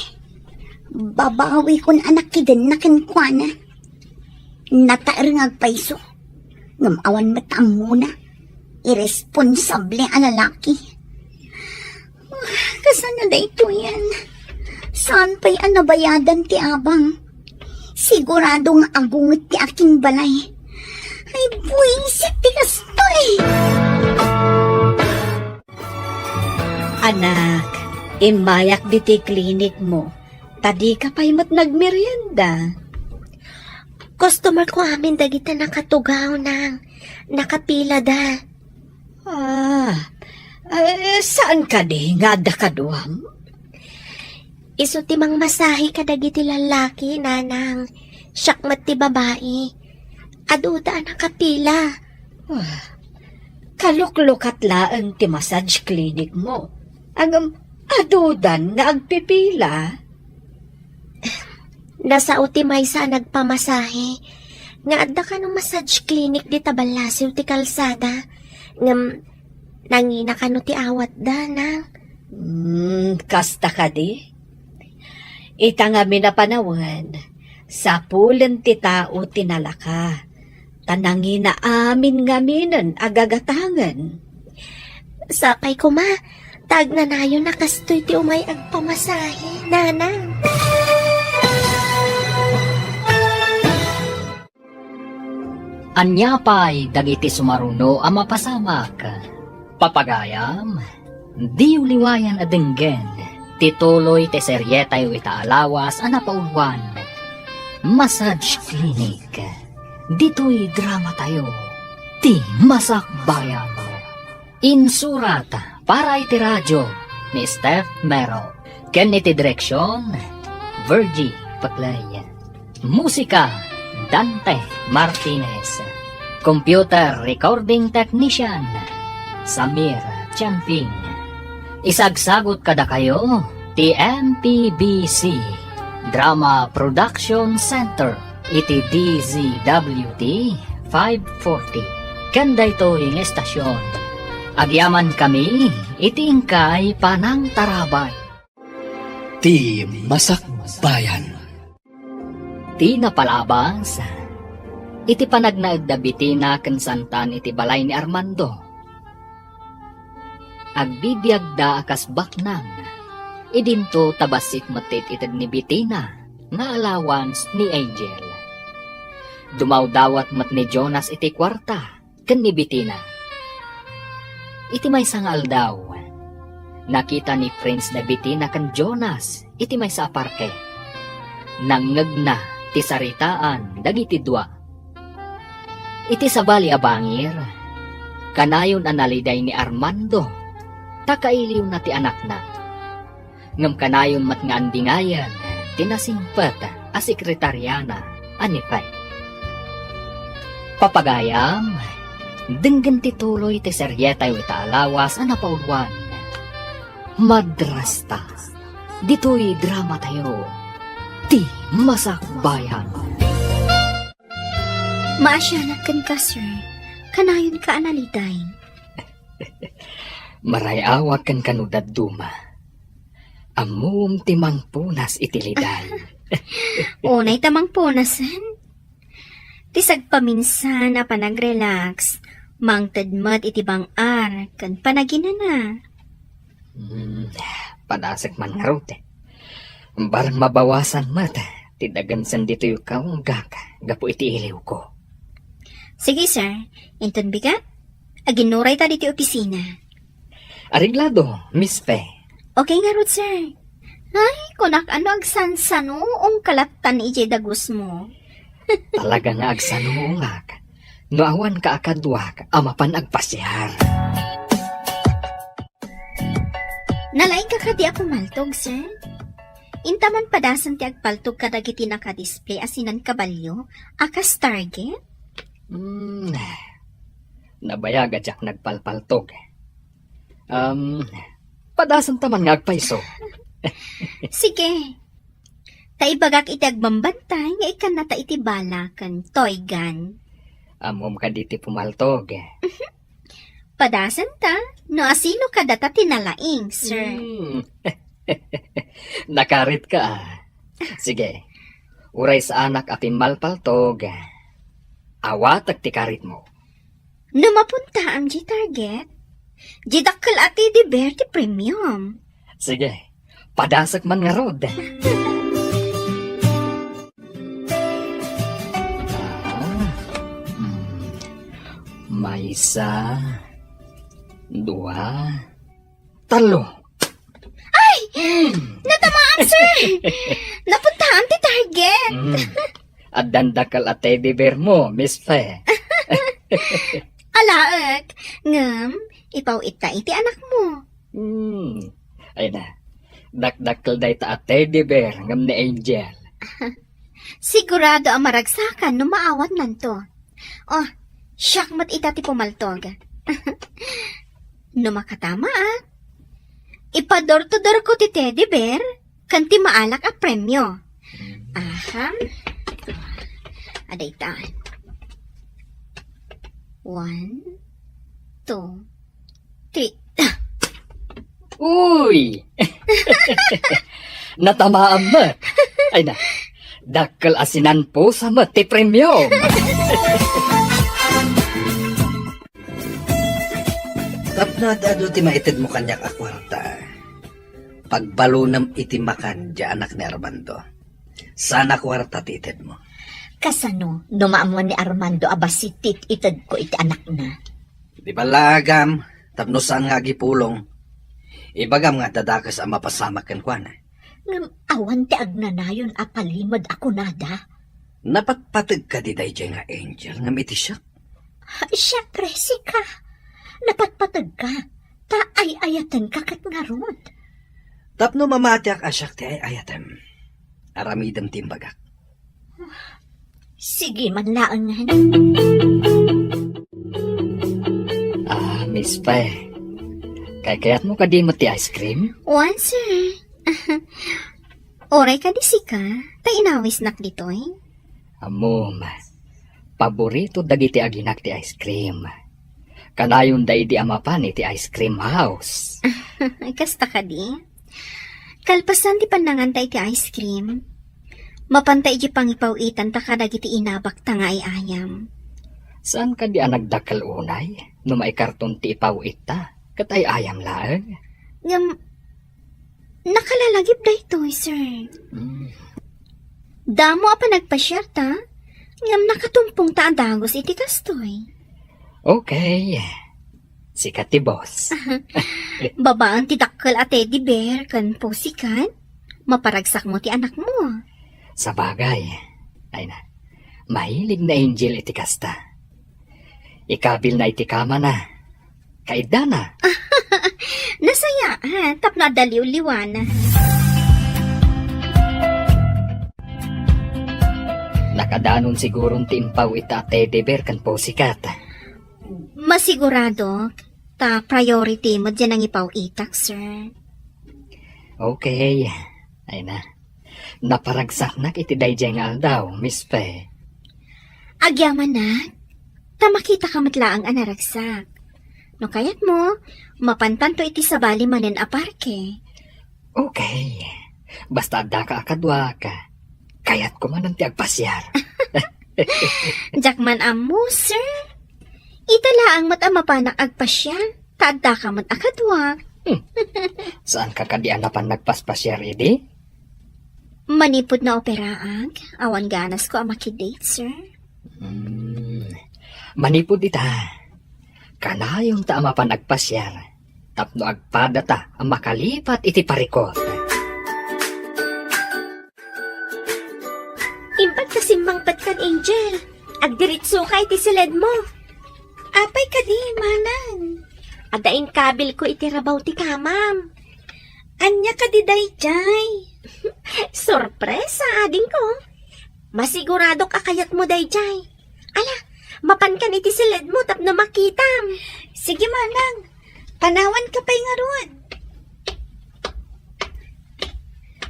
Babawikon a nakidenna kenkuana. Nataer nga agpayso. Ngem awan met ammona. Irresponsable a lalaki. Kasano daytoyen? Saan pay a nabayadan ti abang? Sigurado nga agunget ti akin balay. Ay, buisit ti kastoy! Anak, immayak ditoy klinik mo. Ta dika pay met nagmerienda. Customer ko amin dagiti nakatugaw, nang. Nakapilada. Ah, eh, saan kadi nga adda kaduam? Isu ti mangmasahe kadagiti lallaki, nanang. Siak met ti babai. Aduda a nakapila. Ah, kaluklukat laeng ti massage clinic mo. Ngem adudan nga agpipila. Nasao ti maysa a nagpamasahe nga adda kano massage clinic dita ballasiw ti kalsada. Ngem nangina kano ti awatda, nang. Hmm, kasta kadi? Ita ngamin a panawen, sapulen ti tao ti nalaka, ta nangina amin ngaminen a gagatangen. Sapay koma, ta agnanayon a kastoy ti umay agpamasahe, nanang. Ania pay dagiti sumaruno a mapasamak? Papagayam, diyo liwayan a denggen ti tuloy ti serietayo ita a lawas a napauluan, Massage Clinic. Ditoy dramatayo, Ti Masakbayan. Insurat para iti radio ni Steph Mero ken iti direksion, Virgie Paclay. Musika, Dante Martinez. Computer recording technician, Samir Champing. Isagsagut kadakayo ti M P B C Drama Production Center iti D Z W T five forty. Ken daytoy nga estasion, agyamankami iti inkay panangtarabay. Ti Masakbayan. Ti napalabas, iti panagnaed da Bitina ken Santan iti balay ni Armando. Agbibiagda a kas baknang. Idinto ta bassit met ti ited ni Bitina nga allowance ni Angel. Dumawdawat met ni Jonas iti kuarta ken ni Bitina. Iti maysa nga aldaw, nakita ni Prince da Bitina ken Jonas iti maysa a parke. Nangngegna ti saritaan dagiti dua. Iti sabali a bangir, kanayon a naliday ni Armando ta kailiwna ti anakna. Ngem kanayon met nga andingayen ti nasingpet a sekretariana a ni Peg. Papagayam, denggen ti tuloy ti serietayo ita a lawas a napauluan, Madrasta. Ditoy dramatayo, Ti Masakbayan. Maasianak kenka, sir. Kanayonka a naliday. Maray-awak ken kano dadduma. Ammom ti mangpunas iti liday. Unay ta mangpunasen. Ti sagpaminsan a panag-relax, mangted met iti bang-ar ken panaginana. Hmm, padasek man ngarud. Barang mabawasan met ti dagensen ditoy kaunggak gapu iti iliwko. Sige, sir. Inton bigat, aginnurayta ditoy opisina. Areglado, Miss Fe. Okay ngarud, sir. Ay, kunak ano agsansanoongka lattan idiay dagusmo. Talaga nga agsanoongak no awanka a kaduak a mapan agpasiar. Nalaingka kadi a pumaltog, sir? Inta man padasen ti agpaltog kadagiti naka-display a sinan kabalio a kas target? Hmm, nabayag a diak nagpalpaltog. Um, padasenta man nga agpayso. Sige. Ta ibagak iti agbambantay nga ikkannata iti bala ken toy gun. Ammom kadi ti pumaltog? Padasenta, no asino kadata ti nalaing, sir. Hmm. Nakaritka, ah. Sige. Uray saanak a pimmalpaltog, awatek ti karitmo. No mapuntaam diay target, diay dakkel a teddy bear ti premium. Sige, padasek man ngarud. Ah, mm. Maysa, dua, tallo. Ay! Natamaam, sir! Napuntaam ti target! Mm. Addan dakkel a teddy bear mo, Miss Fe. Alaek, ngem, ipaw-itta iti anakmo. Hmm. Ay na, dakdakkel dayta a teddy bear ngem ni Angel. Sigurado a maragsakan no maawatnanto. Oh, siak met ita ti pumaltog. No makatama, ah. Ipa-door to door ko ti teddy bear ken ti maalak a premio. Aha. Adayta. One, two, three. Uy! Natamaam met. Ay na, dakkel a sinanpusa met ti premium. Tapno ad-adu ti maitedmo kaniak a kuarta, pagbalunem iti makan diay anak ni Armando. Saan a kuarta ti itedmo? Kasano no maammuan ni Armando a bassit ti it-itedko iti anakna? Di ballaagam, tapno saan nga agipulong. Ibagam nga adda dakes a mapasamak kenkuana. Ngem awan ti agnanayon a palimed a kunada. Napatpateg kadi daydiay nga Angel ngem iti siak? Siempre, sika. Napatpategka. Ta ay-ayatenka ket ngarud. Tapno mamatiak a siak ti ay-ayatem, aramidem ti imbagak. Sige man laengen. Ah, Miss Fe, kaykayatmo kadi met ti ice cream? Wen, sir. Uray kadi sika, ta inawisnak ditoy. Ammom, paborito dagiti aginak ti ice cream. Kanayonda idi a mapan iti ice cream house. Kasta kadi? Kalpasan ti pannanganta iti ice cream, mapanta iti pangipaw-itanta kadagiti inabakta nga ay-ayam. Saan kadi a nagdakkel unay no maikarton ti ipaw-itta ket ay-ayam laeng? Ngem, nakalalagip daytoy, sir. Mm. Damo a panagpasiarta, ngem nakatumpongta a dagus iti kastoy. Okay. Sika ti boss. Babaen ti dakkel a teddy bear ken pussycat, maparagsakmo ti anakmo. Sabagay. Ay na, mahilig ni Angel iti kasta. Ikabilna iti kamana. Kaiddana. Nasayaan, tapno adda liwliwana. Nakadanon siguron ti impaw-itta a teddy bear ken pussycat. Masiguradok, ta priority met diay nangipaw-itak, sir. Okay. Ay na. Naparagsaknak iti daydiay nga aldaw, Miss Fe. Agyamanak, ta makitaka met laeng a naragsak. No kayatmo, mapantanto iti sabali manen a parke. Okay. Basta addaka a kaduak, kayatko manen ti agpasiar. Diak man ammo, sir. Ita laeng met a mapanak agpasiar, ta addaka met a kaduak. Hmm. Saanka kadi a napan nagpaspasiar idi? Manipud naoperaak, awan ganasko a makidate, sir. Hmm. Manipud ita, kanayonta a mapan agpasiar tapno agpadata a makalipat iti parikut. Imbag ta simmangpetkan, Angel, agdiritsoka iti siledmo. Apay kadi, manang? Adda inkabilko iti rabaw ti kamam. Ania kadi daydiay? Sorpresa, adingko. Masiguradok a kayatmo daydiay. Ala, mapankan iti siledmo tapno makitam. Sige, manang. Panawanka pay ngarud.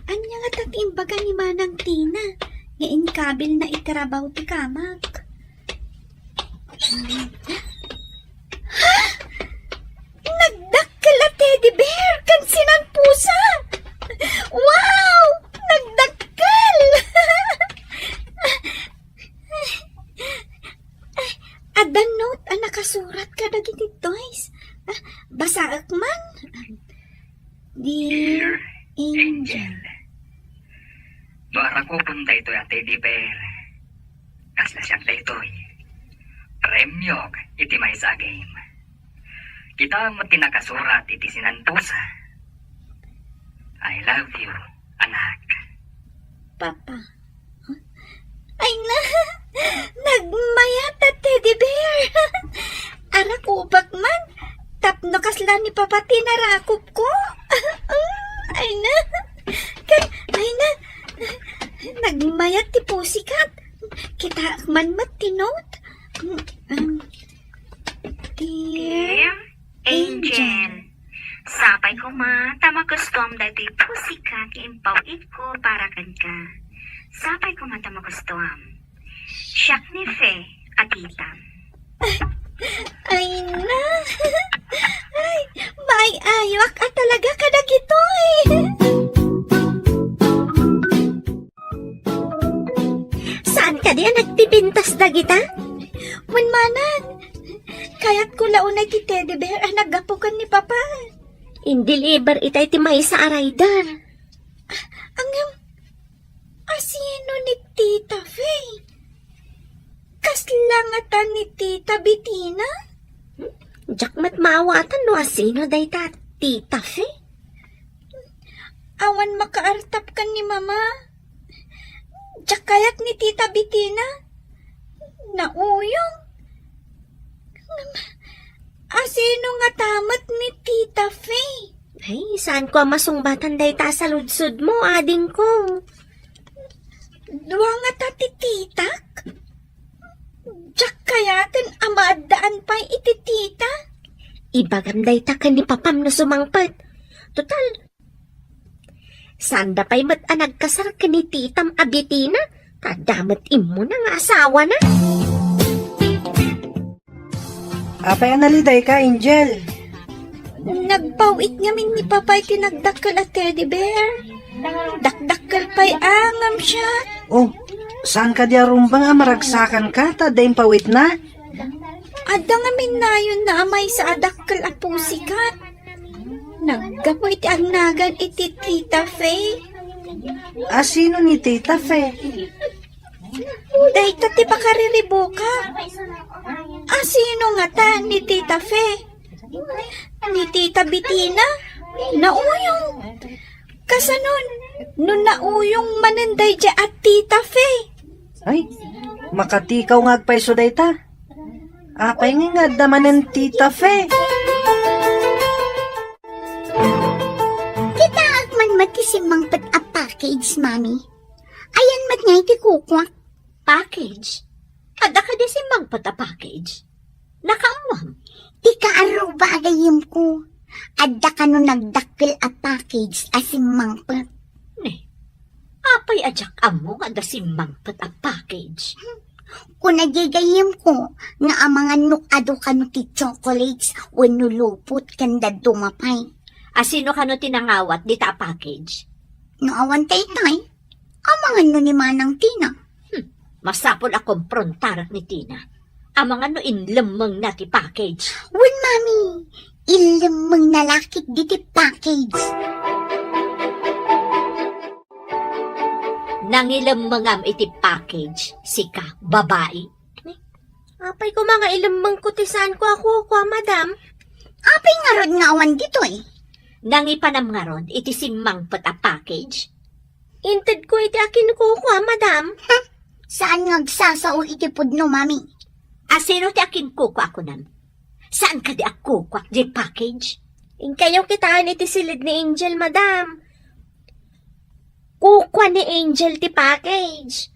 Ania ngata ti imbaga ni Manang Tina nga inkabilna iti rabaw ti kamak? Ha? Nagdakkel a teddy bear ken sinanpusa! Wow! Nagdakkel! Adda note a nakasurat kadagiti toys. Ah, basaek man. Dear Dear Angel. Angel. No arakupem daytoy a teddy bear, kasla siak daytoy, premiok iti maysa a game. Kitaem met ti nakasurat iti sinanpusa. I love you, anak. Papa. Ay na! Nagmayat a teddy bear! Arakupek man, tapno kasla ni Papa ti narakupko. Ay na! Kan, ay na! Nagmayat ti pussycat. Kitaek man met ti note. Mm, mm. Dear Dear Angel. Angel. Sapay koma ta magustuam daytoy pussycat nga impaw-itko para kenka. Sapay koma ta magustuam. Siak ni Fe a titam. Ay na! Ay, maay-ayoak a talaga kadagitoy! Saan kadi a nagpipintas dagita? Wen manang, kayatko la unay ti teddy bear a naggapu ken ni Papa. Indeliver ita iti maysa a rider. Ngem, asino ni Tita Fe? Kasla ngata ni Tita Betina? Diak met maawatan no asino dayta Tita Fe. Awan makaartap ken ni Mama. Diak kayat ni Tita Betina. Nauyong. Ngem, asino ngata met ni Tita Fe? Ay, saanko a masungbatan dayta a saludsodmo, adingko. Dua ngata ti titak? Diak kayaten a maaddaan pay iti tita? Ibagam dayta ken ni Papam no sumangpet. Total, saanda pay met a nagkasar ken ni titam a Betina, ta adda met immuna nga asawana. Apay a nalidayka, Angel? Nagpaw-it ngamin ni Papa iti nagdakkel a teddy bear. Dakdakkel pay a ngem siak. Oh, saan kadi a rumbeng a maragsakanka ta adda impaw-itna? Adda ngamin nayonna a maysa a dakkel a pussycat. Naggapu iti agnagan iti Tita Fe. Asino ni Tita Fe? Dayta ti pakariribukak. Asino ngata ni Tita Fe? Ni Tita Betina? Nauyong. Kasano no nauyong manen daydiay a Tita Fe? Ay, makatikaw nga agpayso dayta. Apay nga nga adda manen Tita Fe? Kitaek man met ti simmangpet a package, Mami. Ayan met nga iti kukuak. Package? Adda kadi simmangpet a package? Nakaammoam. Ikaarruba a gayyemko. Adda kano nagdakkel a package a simmangpet. Ne, apay a diak ammo nga adda simmangpet a package? Kuna diay gayyemko nga amangan no adu kano ti chocolates wenno lupot ken dadduma pay. A sino kano ti nangawat dita a package? No awan daytoy, amangan no ni Manang Tina. Hmm, masapul a komprontarak ni Tina. Amangan no inlemmengna ti package. Wen, Mami, inlemmengna la ketdi ti package. Nangilemmengam iti package, sika, babai. Apay koma nga ilemmengko ti saanko a kukua, madam? Apay ngarud nga awan ditoy? Nangipanam ngarud iti simmangpet a package? Intedko iti akinkukua, madam. Huh? Saan nga agsasao iti pudno, Mami? A sino ti akinkukua a kunam? Saan kadi a kukuak diay package? Inkayo kitaen iti siled ni Angel, madam. Kukua ni Angel ti package.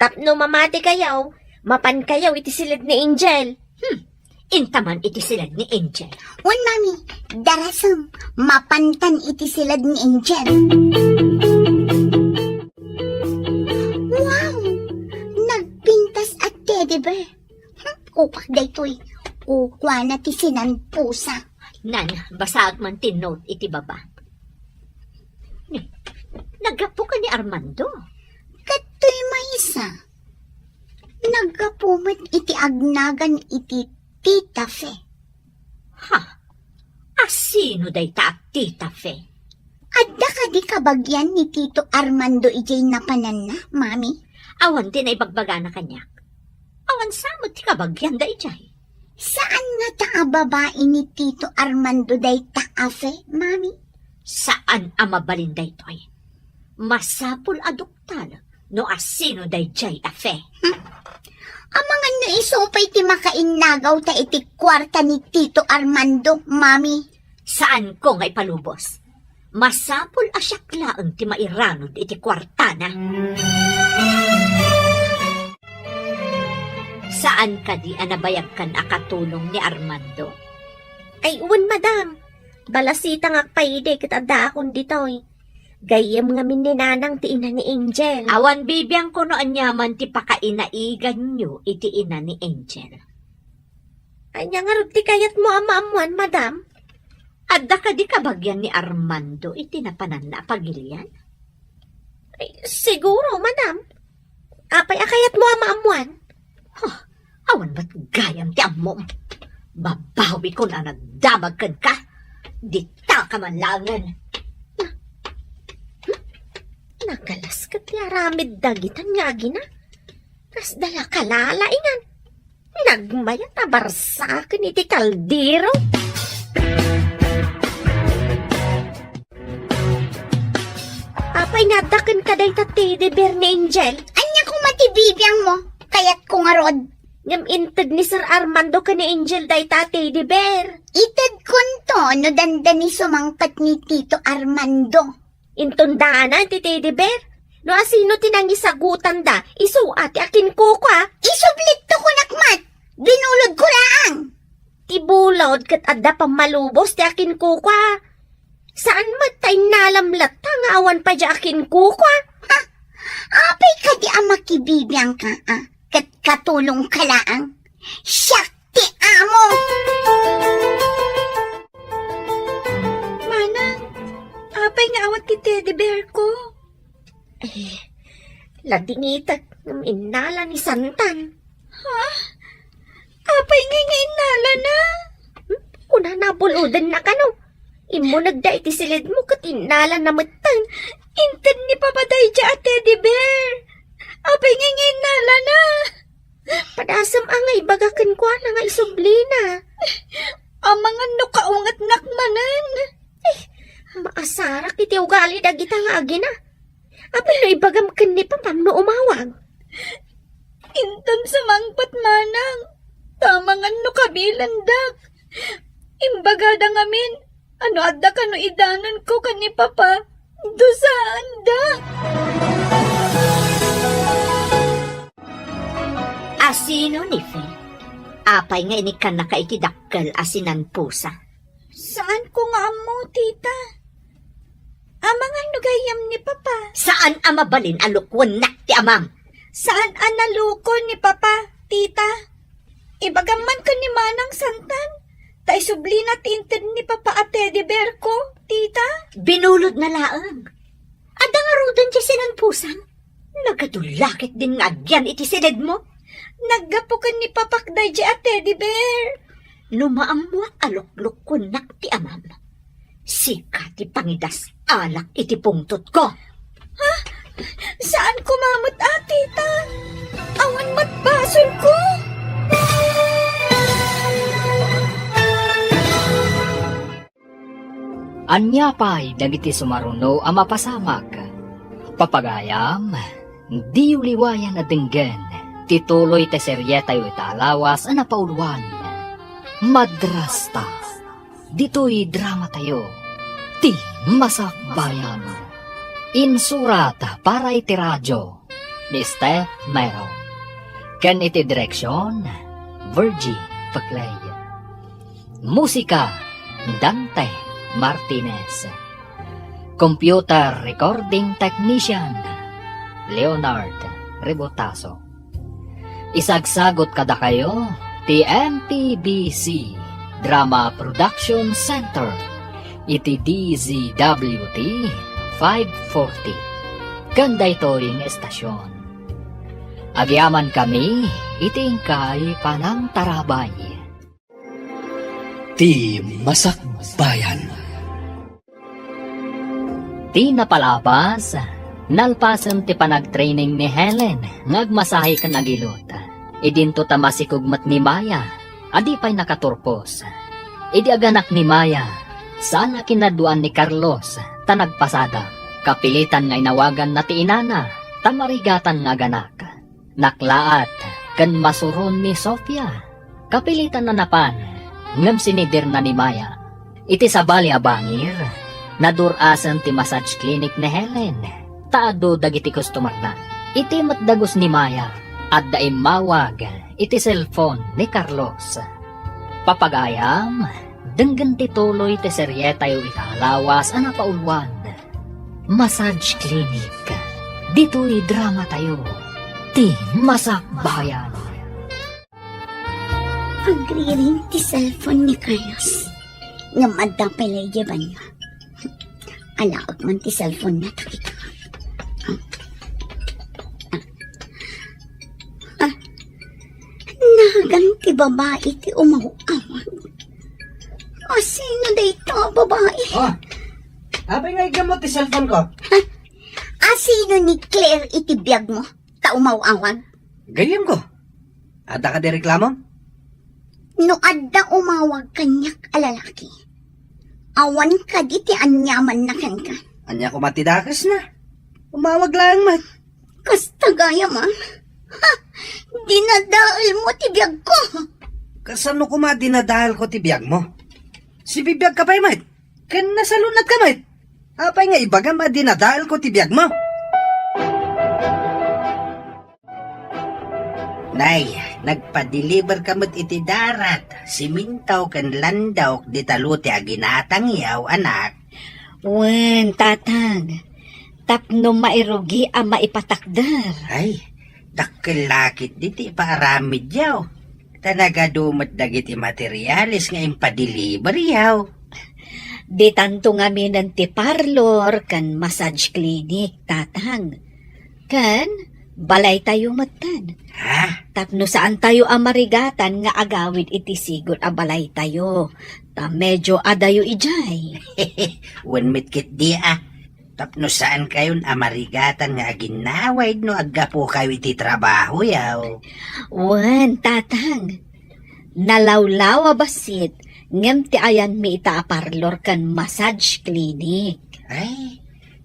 Tapno mamatikayo, mapankayo iti siled ni Angel. Hmm, intaman iti siled ni Angel. Wen, Mami, darasem, mapantan iti siled ni Angel. Wow! Nagpintas a teddy bear. Hmm, kukuak daytoy. Kukuana ti sinanpusa. Nan, basaak man ti note iti baba. Naggapu ka ni Armando? Kadtoy maysa. Naggapu met iti agnagan iti Tita Fe. Ha? A sino dayta a Tita Fe? Adda kadi kabagian ni Tito Armando idiay napananna, Mami? Awan ti naibagbagana kaniak. Awan sa met ti kabagianda idiay. Saan ngata a babai ni Tito Armando dayta a Fe, Mami? Saan a mabalin daytoy. Masapul a duktal no a sino daydiay a Fe. Hmm. Amangan no isu pay ti makainnagaw ta iti kuarta ni Tito Armando, Mami. Saanko nga ipalubos. Masapul a siak laeng ti mairanod iti kuartana. Saan kadi a nabayagkan a katulong ni Armando? Ay, wen, madam. Balasitangak pay idi ket addaakon ditoy. Gayyem ngamin ni Nanang ti ina ni Angel. Awan bibiangko no aniaman ti pakainaiganyo iti ina ni Angel. Ania ngarud ti kayatmo a maammuan, madam? Adda kadi kabagian ni Armando iti napananna a pagilian? Ay, siguro, madam. Apay a kayatmo a maammuan? Huh, awan met gayam ti ammom. Babawikon a nagdamag kenka. Ditaka man laengen. Nagalas ket ti aramid dagitan nga agina. Kasda la kalalaingan. Nagmayat a barsaken iti kaldero. Apay nga adda kenka dayta teddy bear ni Angel? Ania koma ti bibiangmo? Kayatko ngarud. Ngem inted ni Sir Armando ken ni Angel dayta teddy bear. Itedkonto no dandani sumangpet ni Tito Armando. Inton daanan ti teddy bear. No asino ti nangisagutanda, isu a ti akinkukua. Isublitto kunak met. Binulodko laeng. Ti bulod ket adda pammalubos ti akinkukua. Saan met ta innalam latta nga awan pay dia akinkukua. Ha? Apay kadi a makibibiangka a ket katulongka laeng? Siak ti amo! Manang, apay nga awan ti teddy bear ko? Eh, ladingitek ngem innala ni Santan. Ha? Apay ngay nga innalana? Hmm? Kunana a bulodenna kano. Immunegda iti siledmo ket innalana metten. Inted ni Papa daydiay a teddy bear. Apay ngay nga innalana? Padasem a nga ibaga kenkuana nga isublina. Amangan no kaungetnak manen. Eh, maasarak iti ugali dagita nga agina. Apay no ibagam ken ni Papam no umawag? Inton sumangpet manang, ta amangan no kabilendak. Imbagada ngamin, ano adda kano idanonko ken ni Papa, dusaanda. Asino ni Fe? Apay nga inikkannaka iti dakkel a sinanpusa? Saanko nga ammo, tita. Amangan no gayyem ni Papa. Saan a mabalin a lukuennak ti amam. Saan a naloko ni Papa, tita. Ibagam man ken ni Manang Santan, ta isublina ti inted ni Papa a teddy bear ko, tita. Binulodna laeng. Adda ngaruden ti sinanpusam? Nagadu la ketdin nga agyan iti siledmo. Naggapu ken ni Papak daydi a teddy bear. No maammoak a luklukkonnak ti amam, sika ti pangidas-alak iti pungtotko. Ha? Saan koma met a, tita? Awan met basolko? Ania pay dagiti sumaruno a mapasamak? Papagayam, diyo liwayan a denggen ti tuloy ti serietayo ita a lawas a napauluan, Madrasta. Ditoy dramatayo, Ti Masakbayan. Insurat para iti radio ni Steph Mero. Ken iti direksyon, Virgie Paclay. Musika, Dante Martinez. Computer Recording Technician, Leonard Rebotazo. Isagsagut kadakayo ti M P B C Drama Production Center iti D Z W T five forty. Ken daytoy nga estasion, agyamankami iti inkay panangtarabay. Ti Masakbayan. Ti napalabas, nalpasen ti panagtraining ni Helen nga agmasahe ken agilot. Idinto ta masikog met ni Maya a di pay nakaturpos. Idi aganak ni Maya, saan a kinaduan ni Carlos ta nagpasada. Kapilitan nga inawaganna ti inana ta marigatan nga aganak. Naklaat ken masuron ni Sofia. Kapilitan a napan, ngem sinidirna ni Maya. Iti sabali a bangir, nadur-asen ti massage clinic ni Helen, ta adu dagiti customerna. Iti met dagus ni Maya, adda immawag iti cellphone ni Carlos. Papagayam, denggen ti tuloy ti serietayo ita a lawas a napauluan. Massage Clinic. Ditoy dramatayo, Ti Masakbayan. Agriring ti cellphone ni Carlos. Ngem adda pay la idiay banio. Alaek man ti cellphone na, takita. Ah. Nagan ti babai ti umaw-awag. Asino dayta a babai? Oh, apay nga igam mo ti cellphone ko? Ha? Asino ni Claire iti biag mo? Ta umaw-awag? Gayyem ko. Adda kadi reklamo? No adda umawag kaniak a lalaki, awan kadi ti aniamanna kenka. Ania koma ti dakesna? Umawag laeng met. Kasta gayam a. Ha! Dinadael mo ti biag ko. Kasano koma dinadael ko ti biag mo? Sibibiag ka pay met. Ken nasalunat ka met. Apay nga ibagam a dinadael ko ti biag mo? Nay, nagpa-deliver ka met iti darat, siminto ken landok dita lote a ginatangyaw, anak. Wen, tatang. Tapno mairugi a maipatakder. Ay, dakkel la ketdi ti ipaaramidyo. Ta nagadu met dagiti materiales nga impa-deliveryo. Ditanto ngaminen ti parlor ken massage clinic, tatang. Ken balaytayo metten. Ha? Tapno saantayo a marigatan nga agawid iti sigud a balaytayo. Ta medio adayo idiay. Wen met ketdi a. Tapno saankayon a marigatan nga aginnawid no aggapukayo iti trabahoyo. Wen, tatang. Nalawlaw a bassit, ngem ti ayanmi ita a parlor ken massage clinic. Ay,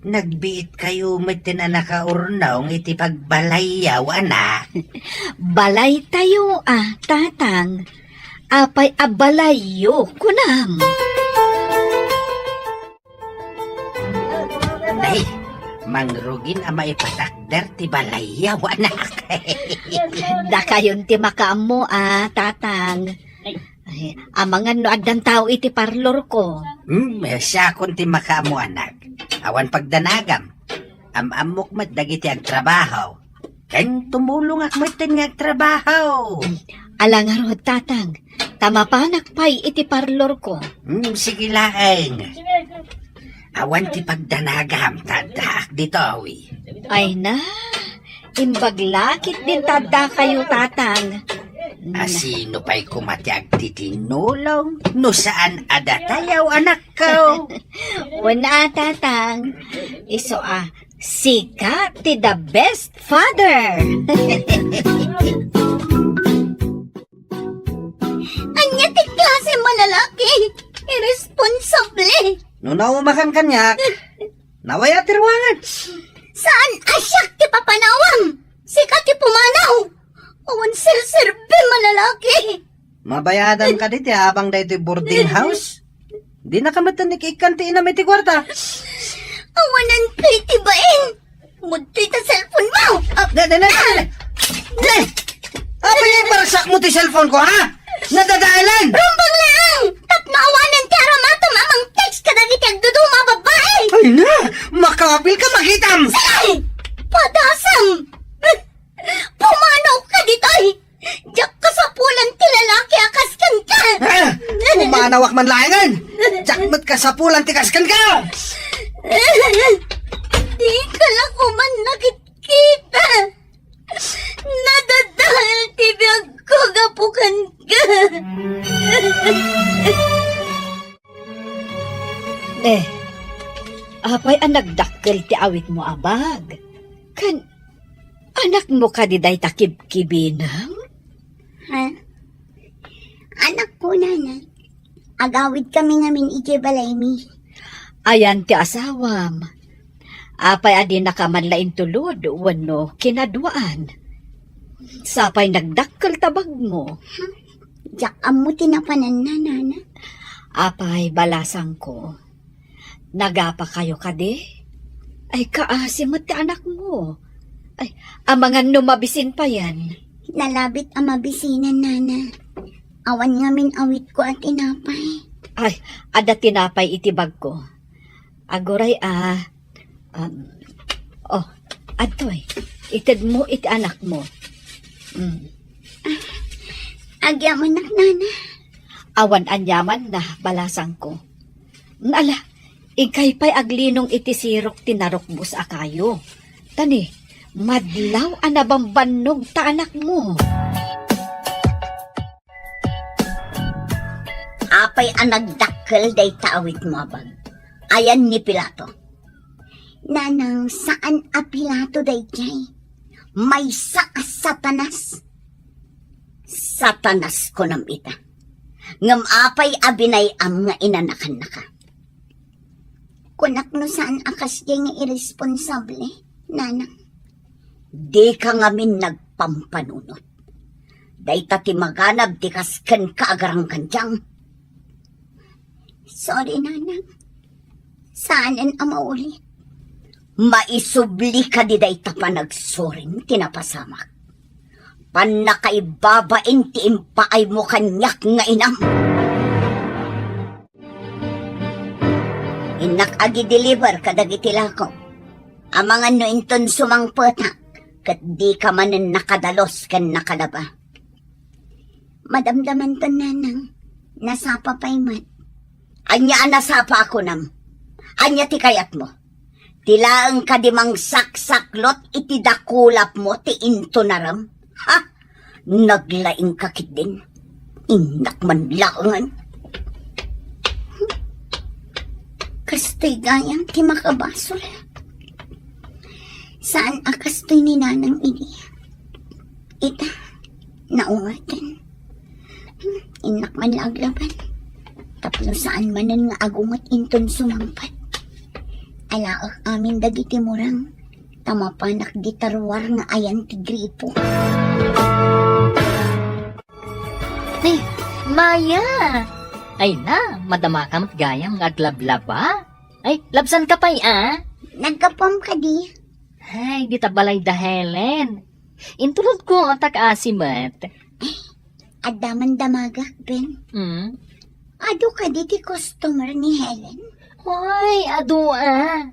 nagbiitkayo metten a nakaurnong iti pagbalayyo, anak. Balaytayo a, tatang. Apay a balayyo, kunam? Nay, mangrugin a maipatakder ti balayyo, anak. Dakayon ti makaammo a, tatang. Ay, amangan no addan tao iti parlor ko. Hmm, siakon ti makaammo, anak. Awan pagdanagam. Am-ammok met dagiti agtrabaho. Ken tumulongak metten nga agtrabaho. Ala ngarud, Tatang, ta mapanak pay iti parlorko. Hmm, sige laeng. Awan ti pagdanagam, ta addaak ditoy. Ay na, imbag la ketdin ta addakayo, Tatang. A, sino pay koma ti agtitinulong no saan a datayaw, anakko? Wen a, Tatang. Isu a, sika ti the best father. Ania ti klase a lalaki? Irresponsable. No naumakan kaniak, nawaya ti ruangan. Saan a siak ti papanawam? Sika ti pumanaw. Awan serserbi a lalaki. Mabayadam kadi ti abang daytoy boarding house? Dinaka metten ikkan ti inam iti kuarta. Awanan pay ti bain. Mudtoy ta cellphone mo. Ah, ne, ne, ne, ne, ne. Apay, ibarsak mo ti cellphone ko, ha? Nadadaelan. Rumbeng laeng. Tapno awanen ti aramatam a mang-text kadagiti agduduma a babbai. Ay na, makabil ka, magitam. Sige! Padasam! Pumanaw ka ditoy! Diak kasapulan ti lalaki a kas kenka! Ah! Pumanawak man laengen! Diak met kasapulan ti kas kenka! Di ka la koma nakitkita! Nadadael ti biagko gapu kenka! Ne, apay a nagdakkel ti awitmo a bag? Ken anakmo kadi dayta kibkibinam? Ha? Anakko, Nana. Agawidkami ngamin idiay balaymi. Ayan ti asawam. Apay a dinaka man la intulod wenno kinaduaan? Sapay nagdakkel ta bagmo. Diak ammo ti napananna, Nana. Apay, balasangko. Nagapakayo kadi? Ay, kaasi met ti anakmo. Ay, amangan no mabisin payen. Nalabit a mabisinan, Nana. Awan ngamin awitko a tinapay. Ay, adda tinapay iti bagko. Aguray a, um, oh, adtoy, itedmo iti anakmo. Mm. Agyamanak, Nana. Awan aniamanna, balasangko. Ala, inkay pay aglinong iti sirok ti narukbos a kayo. Ta ni, madlaw a nabambannog ta anakmo. Apay a nagdakkel dayta awitmo a bag? Ayan ni Pilato? Nanang, saan a Pilato daydiay. Maysa a Satanas. Satanas kunam ita. Ngem apay a binay-am nga inanakannaka? Kunak no saan a kasdiay nga irresponsable, Nanang. Dika ngamin nagpampanunot. Dayta ti maganab ti kas kenka a garanggandiang. Sorry, Nanang. Saanen a maulit. Maisubli kadi dayta panagsurim ti napasamak. Pannakaibabain ti impaaymo kaniak nga inam. Innak agi-deliver kadagiti lako. Amangan no inton sumangpetak, ket dika manen nakadalus ken nakalaba. Madamdamanton, Nanang. Nasapa pay met. Ania a nasapa a kunam? Ania ti kayatmo? Ti laeng kadi mangsaksaklot iti dakulapmo ti intunarem? Ha? Naglaingka ketdin. Innak man laengen. Kastoy gayam ti makabasol. Saan a kastoy ni Nanang idi. Ita, naungaten. Innak man la aglaban. Tapno saan manen nga agunget inton sumangpet. Alaek amin dagiti murang. Ta mapanak di tarwar nga ayan ti gripo. Ni, Maya! Ay na, madamaka met gayam nga aglablaba. Ay, labsanka pay, a? Naggapuam kadi. Ay, dita balay da Helen. Intulodko, ta kaasi met. Adda man damagak, Ben. Mm. Adu kadi ti customer ni Helen? Ay, adu a.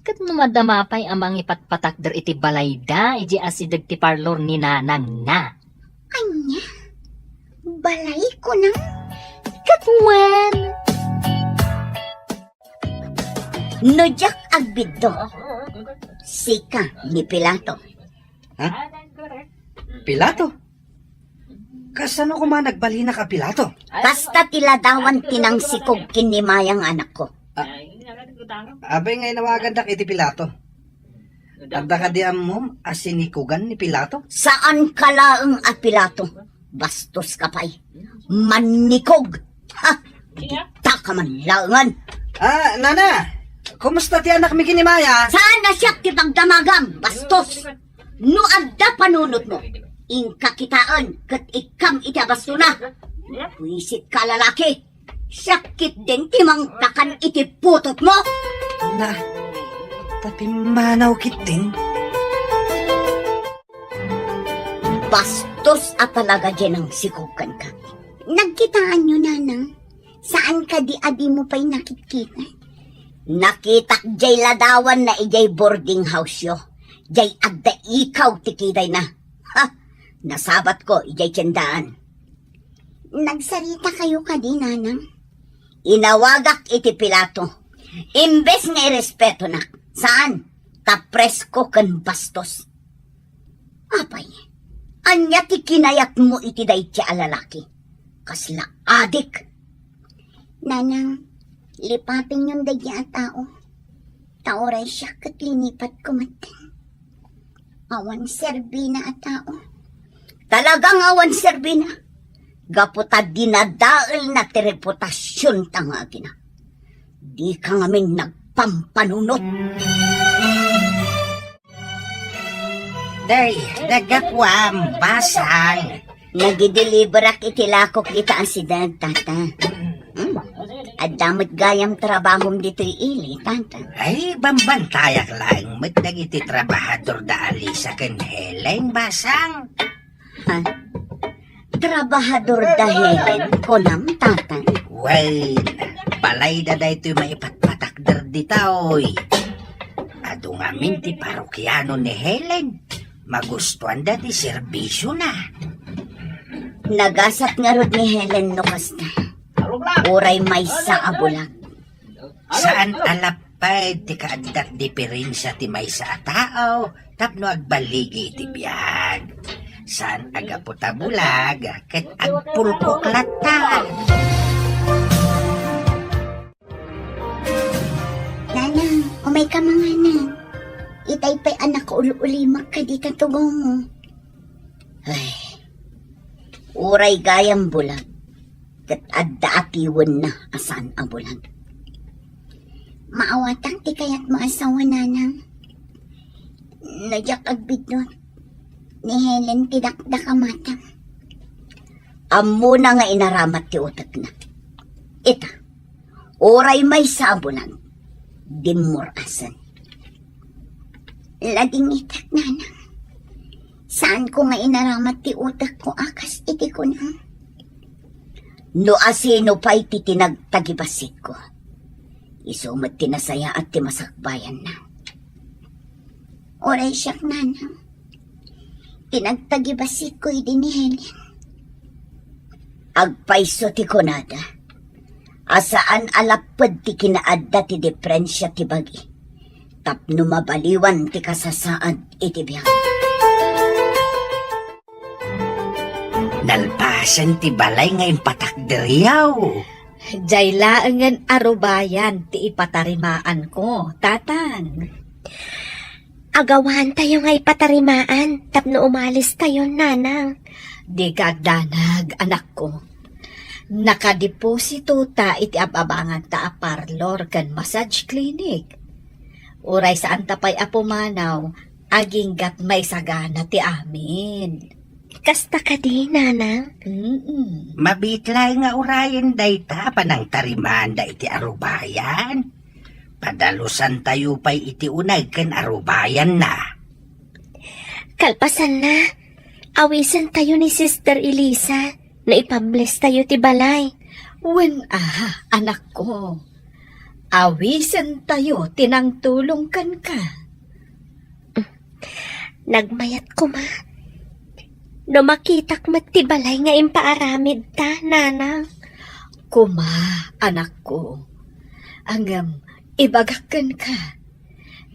Ket no madama pay a mangipatpatakder iti balayda, idiay asideg ti parlor ni nanangna. Ania? Balay kunam? Ket wen. No diak agbiddut, sika ni Pilato. Ha? Pilato? Kasano koma nagbalinak a Pilato? Kasta ti ladawan ti nangsikog ken ni Maya nga anakko. A-, abay nga inawagandak iti Pilato. Adda kadi ammom a sinikogan ni Pilato? Saanka laeng a Pilato. Bastoska pay. Mannikog. Ha! Dita ka man laengen. Ah, nana, kumusta ti anakmi ken ni Maya? Saan a siak ti pagdamagam, bastos? No adda panunotmo, inka kitaen ket ikkam iti abastona. Buisit ka, lalaki. Siak ketdin ti mangpakan iti putotmo. Na, ta pimmanaw ketdin. Bastos a talaga diay nangsikog kenka. Nagkitaanyo, nanang? Saan kadi a dimo pay nakitkita? Nakitak diay ladawanna idiay boarding house-yo. Diay adda ikaw ti kidayna. Ha! Nasabatko idiay tiendaan. Nagsaritakayo kadi, nanang? Inawagak iti Pilato. Imbes nga irespetonak, saan? Ta presko ken bastos. Apay, ania ti kinayatmo iti dayta a lalaki? Kasla adik. Nanang, lipatenyon dayta a tao. Ta uray siak ket linipatko metten. Awan serbina a tao. Talagang awan serbina. Gapu ta dinadaelna ti reputasionta nga agina. Dika ngamin nagpampanunot. Day, nagakuam, basang. Nagideliverak iti lakok ita a sideg, tata. Hmm? Adda met gayam trabahom ditoy ili, tata. Ay, bambantayak laeng met dagiti trabahador da Alisa ken Helen, basang. Ha? Trabahador da Helen, kunam, tata? Wen, balayda daytoy maipatpatakder ditoy. Adu ngamin ti parokiano ni Helen. Magustuanda ti serbisiona. Nagasat ngarud ni Helen no kasta. Uray maysa a bulag. Saan a lapad ti kaadda ti diperensia ti maysa a tao tapno agbaligi iti biag. Saan a gapu ta bulag ket agpulkok latta. Nanang, umayka manganen. Itay pay a nakaul-ulimak kadi ta tugongo. Ay, uray gayam bulag, ket adda atiwenna a saan a bulag. Maawatak ti kayatmo a sawen, nanang. No diak agbiddut, ni Helen ti dakdakamatam. Ammona nga inaramat ti utekna. Ita, uray maysa a bulag, dimmur-asen. Ladingitak, nanang. Saanko nga inaramat ti utekko a kas iti kunam. No asino pay ti tinagtagibasikko, isu met ti nasayaat ti masakbayanna. Uray siak, nanang, ti nagtagibasikko idi ni Helen. Agpayso ti kunada a saan a lapped ti kinaadda ti diperensia ti bagi tapno mabaliwan ti kasasaad iti biag. Nalpasen ti balay nga impatakderyaw. Diay laengen a rubayan ti ipatarimaanko, Tatang. Agawantayo nga ipatarimaan tapno umalistayon, Nanang. Dika agdanag, anakko. Nakadeposito ta iti ab-abanganta a parlor ken massage clinic. Uray saanta pay a pumanaw, agingga't maisagana ti amin. Kasta kadi, Nanang? Mm-mm. Mabiit laeng nga urayen dayta a panangtarimaanda iti arubayan. Padalusantayo pay iti uneg ken arubayanna. Kalpasanna, awisentayo ni Sister Elisa no ipablestayo ti balay. Wen, aha, anakko. Awisentayo ti nangtulong kenka. Nagmayat koma. No makitak met ti balay nga impaaramidta, nanang. Koma, anakko. Ngem ibagak kenka,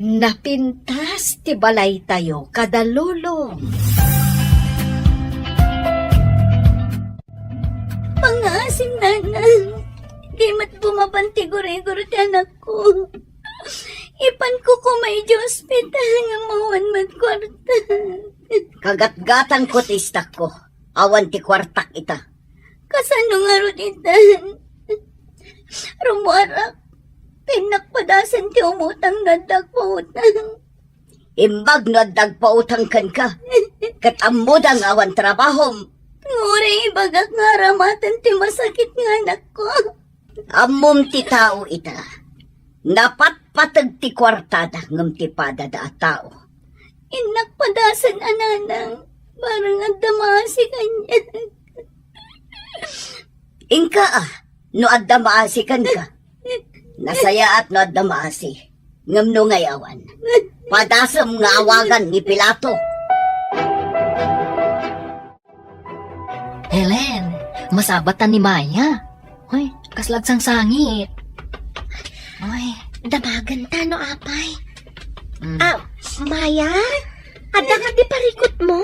napintas ti balaytayo kada lolo. Pangngaasim, nanang. Di met bumaban ti gurigor ti anakko. Ipanko koma idiay ospital nga awan met kuarta. Kagatgatangko ti istakko. Awan ti kuartak ita. Kasano ngarud ita? Rummuarak. Innak padasen ti umutang no adda agpautang. Imbag no adda agpautang kenka, ket ammoda nga awan trabahom. Uray ibagak nga aramaten ti masakit nga anakko. Ammom ti tao ita. Napatpateg ti kuartada ngem ti padada a tao. Innak padasen a nanang, barang adda maasi kaniak. Inka a, no adda maasi kenka. Nasayaat no adda maasi. Ngem no ngay awan, padasem nga awagan ni Pilato. Helen, masabat ta ni Maya. Hoy, kasla agsangsangit. Hoy. Damagen ta no apay. Mm. Ah, Maya? Adda kadi parikutmo?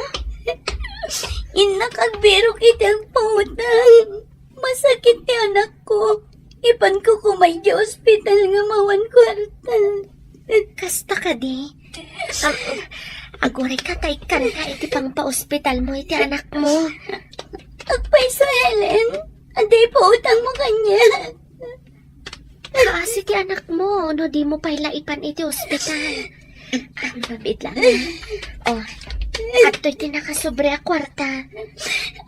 Innak agbirok iti agpautang. Masakit ti anakko. Ipanko koma idiay ospital nga awan kuarta. Kasta kadi? Am, agurayka ta ikkanta iti pangpaospitalmo iti anakmo. Agpayso, Helen. Adda ipautangmo kaniak. Kaasi ti anakmo, no dimo pay la ipan iti ospital. Ang babit lang. Oh, adtoy ti nakasobre a kuarta.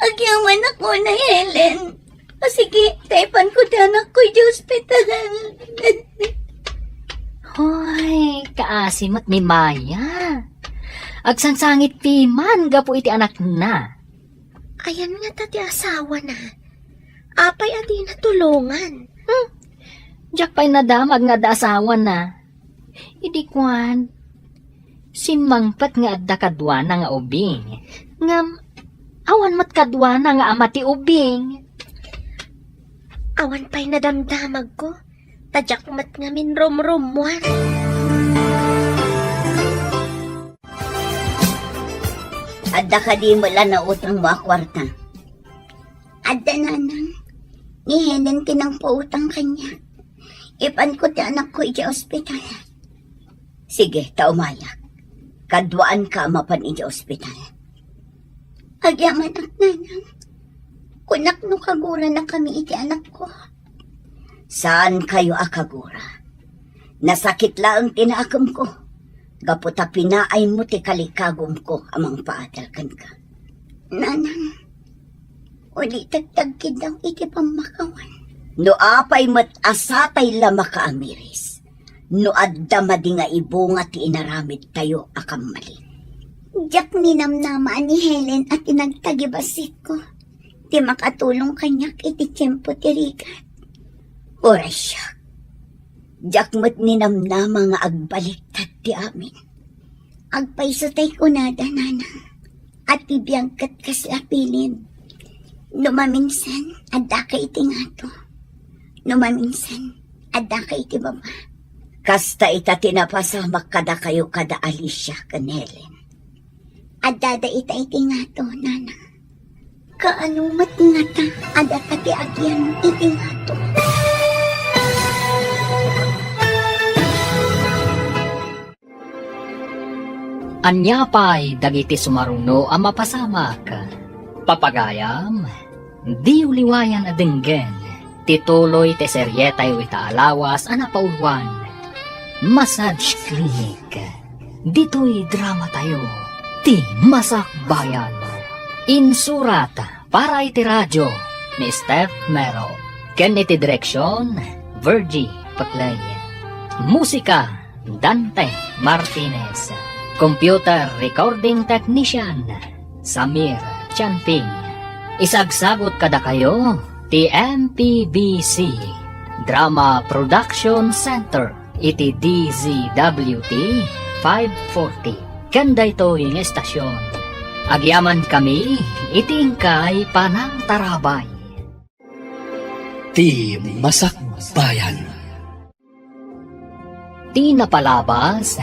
Agyamanak unay, Helen. O sige, ta ipanko ti anakko idiay ospital. Hoy, kaasi met ni Maya. Agsangsangit piman gapu iti anakna. Ayan ngata ti asawana. Apay a dina tulongan? Hmm. Diak pay nadamag nga adda asawana. Idi kuan, simmangpet nga adda kaduana nga ubing. Ngem, awan met kaduana nga ama ti ubing. Awan pay nadamdamagko, ta diak met ngamin rumrummuar. Adda kadi met la nautangmo a kuarta? Adda, nanang. Ni Helen ti nangpautang kaniak. Ipanko ti anakko idiay ospital. Sige, ta umayak. Kaduaanka a mapan idiay ospital. Agyamanak, nanang. Kunak no kaguranakami iti anakko. Saankayo a kagura. Nasakit laeng ti naakemko. Gapu ta pinaaymo ti kalikagumko a mangpaadal kenka. Nanang, ulitek ti agkiddaw iti pammakawan. No apay met a satay la makaamiris, no adda madi nga ibunga ti inaramidtayo a kammalin. Diak ninamnama a ni Helen a ti nagtagibasitko ti makatulong kaniak iti tiempo ti rigat. Uray siak, diak met ninamnama nga agbaliktad ti amin. Agpayso tay kunada, nanang, a ti biag ket kasla pilin. No maminsan, addaka iti ngato. No maminsan, addaka iti baba. Kasta ita ti napasamak kadakayo kada Alicia ken Helen. Addada ita iti ngato, nanang. Kaano met ngata a data ti agyan iti ngato? Ania pay dagiti sumaruno a mapasamak? Papagayam, diyo liwayan a denggen ti tuloy ti serietayo ita a lawas a napauloan, Massage Clinic. Ditoy dramatayo, ti Masakbayan. Insurat para iti radio ni Steph Mero. Ken iti direksyon, Virgie Paclay. Musika, Dante Martinez. Computer recording technician, Samir Chanping. Isagsagut kadakayo ti M P B C Drama Production Center iti D Z W T five forty. Ken daytoy nga estasion, agyamankami iti inkay panangtarabay. Ti Masakbayan. Ti napalabas,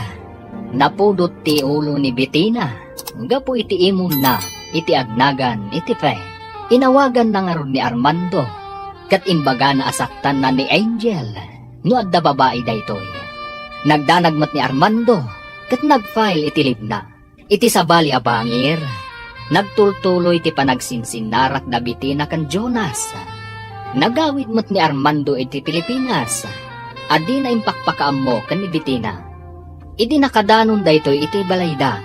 napudot ti ulo ni Betina gapu iti imonna iti agnagan iti pay. Inawaganna ngarud ni Armando, ket imbagana a saktanna ni Angel no adda babai daytoy. Nagdanag met ni Armando ket nag-file iti leave-na. Iti sabali a bangir, nagtultuloy ti panagsinsinnarak da Betina ken Jonas. Nagawid met ni Armando iti Pilipinas, a dina impakpakaammo ken ni Betina. Idi nakadanon daytoy iti balayda,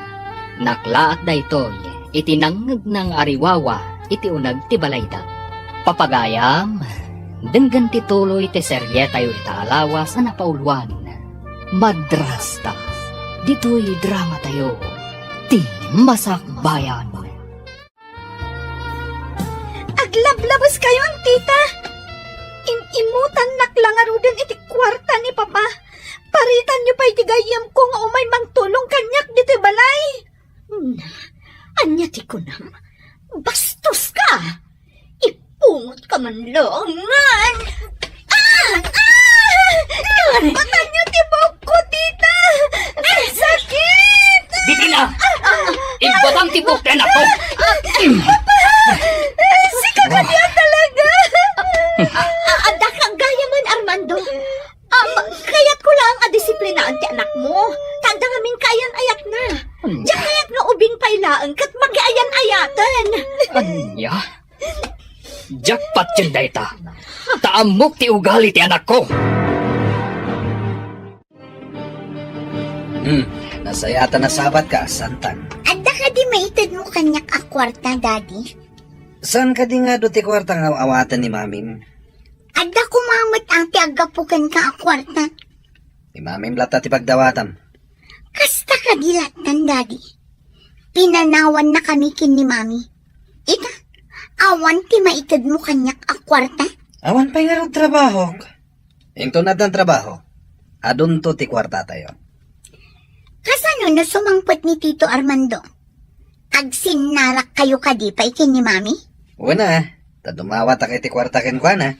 naklaat daytoy iti nangngegna nga ariwawa iti uneg ti balayda. Papagayam, denggen ti tuloy ti serietayo ita a lawas a napauluan. Madrasta, ditoy dramatayo, Ti Masakbayan. Aglablabuskayon, tita! Im-imutannak la ngaruden iti kuarta ni Papa. Paritanyo pay ti gayyemko nga umay mangtulong kaniak ditoy balay. Hmm, ania ti kunam? Bastoska! Ipungotka man laeng. Ah! Ah! Ibatanyo ti buokko, tita! Sakit! Betina! Ibatam ti buok ti anakko! Papa! Sika kadi a talaga! A-, adda kang gayamen, Armando. Ah, ma-, kayatko laeng a disiplinaan ti anakmo. Ta adda ngamin kaayan-ayatna. Ania? Diak kayat nga ubing pay laeng ket makiayan-ayaten. Ania? Jackpot ken dayta. Ta ammok ti ugali ti anakko. Hmm, nasayaat a nasabatka, Santan. Adda kadi maitedmo kaniak a kuarta, Daddy? Saan kadi nga adu ti kuarta nga awaten ni Mamim? Adda koma met ti aggapu kenka a kuarta. Ni Mamim latta ti pagdawatam. Kasta kadi lattan, Daddy. Pinanawannakami ken ni Mami. Ita, awan ti maitedmo kaniak a kuarta. Awan pay ngarud trabahok. Inton addan trabaho, adunto ti kuartatayo. Kasano no sumangpet ni Tito Armando? Agsinnarakkayo kadi pay ken ni Mami? Wen a, ta dumawatak iti kuarta kenkuana.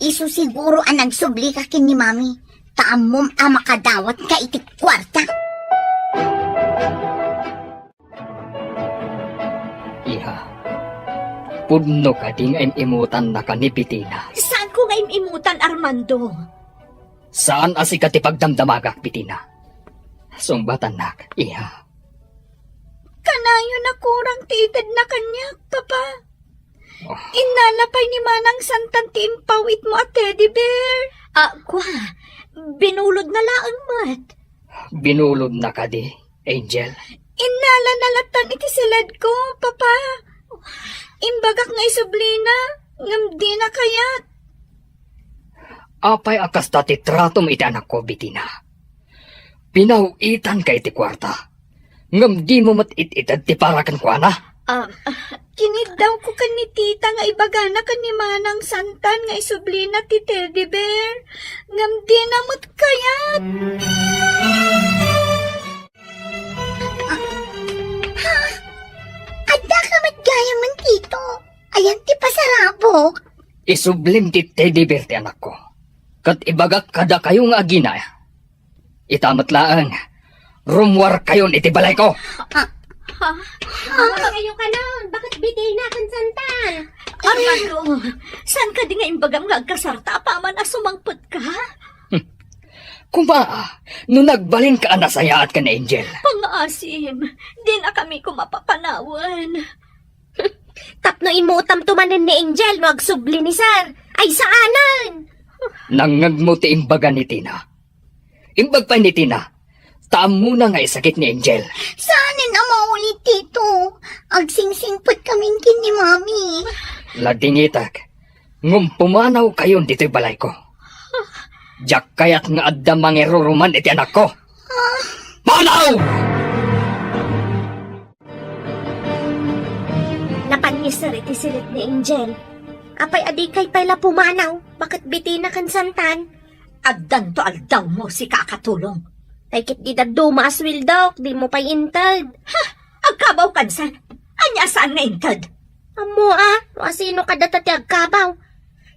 Isu siguro a nagsublika ken ni Mami, ta ammom a makadawatka iti kuarta. Iha, pudno kadi nga im-imutannaka ni Betina? Saanko nga im-imutan, Armando. Saan a sika ti pagdamdamagak, Betina. Sungbatannak, iha. Kanayon a kurang ti itedna kaniak, Papa. Oh. Innala pay ni Manang Santan ti impawitmo a teddy bear. Ah, kua, binulodna laeng met. Binulodna kadi, Angel? Innalana lattan iti siledko, Papa. Imbagak nga isublina, ngem dina kayat. Apay a kasta ti tratom iti anakko, Betina? Pinaw-itanka iti kuarta, ngem dimo met it-ited ti para kenkuana? Ah, kiniddawko ken ni Tita nga ibagana ken ni Manang Santan nga isublina ti teddy bear, ngem dina met kayat. Ah, ha? Addaka met gayamen, Tito? Ayan ti pasarabok. Isublim ti teddy bear ti anakko. Ket ibagak kadakayo nga agina, ita met laeng, rummuarkayon iti balayko. Ah. Ha? Kayo kanon, bakit Betina ken Santan? Armando, saan kadi nga imbagam nga agkasarta apaman a sumangpetka? Kuma, no nagbalinka a nasayaat ken Angel. Pangaasim, dinakami koma papanawen. Tapno imutamto manen ni Angel no agsubli ni Sir. Ay, saanen! Nangngegmo ti imbaga ni Tina. Imbag pay ni Tina, ta ammona nga isakit ni Angel. Saanen a maulit, Tito. Agsingsingpet kamin ken ni Mami. Ladingitek, ngem pumanawkayon ditoy balayko. Diak kayat nga adda mangiruruman iti anakko. Panaw! Napan ni Sir iti siled ni Angel. Apay a dikay pay la pumanaw? Baket Betina ken Santan? Addanto aldawmo, sika a katulong. Tay ket di dadduma a sueldok, dimo pay inted. Ha? Agkabaw kansan? Ania a saan nga inted? Ammo a, no asino kadata ti agkabaw?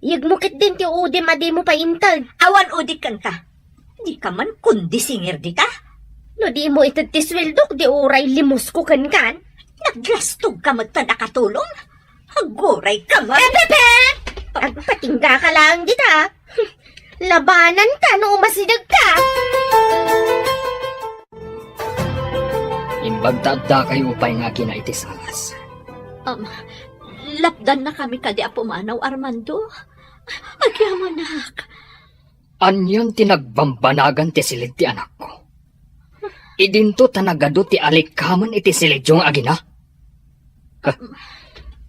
Yegmo ketdin ti udim a dimo pay inted. Awan udik kenka. Dika man kundi singir dita. No dimo ited ti sueldok, di uray limusko kenkan. Naglastogka metten a katulong. Agurayka man. Pepe! Agpatinggaka laeng dita. Labananka no umasidegka. Imbag ta addakayo pay nga agina iti salas. Um, lapdannakami kadi a pumanaw, Armando? Agyamanak. Anian ti nagbambanagan ti siled ti anakko? Idinto ta nagadu ti alikamen iti siledyo nga agina?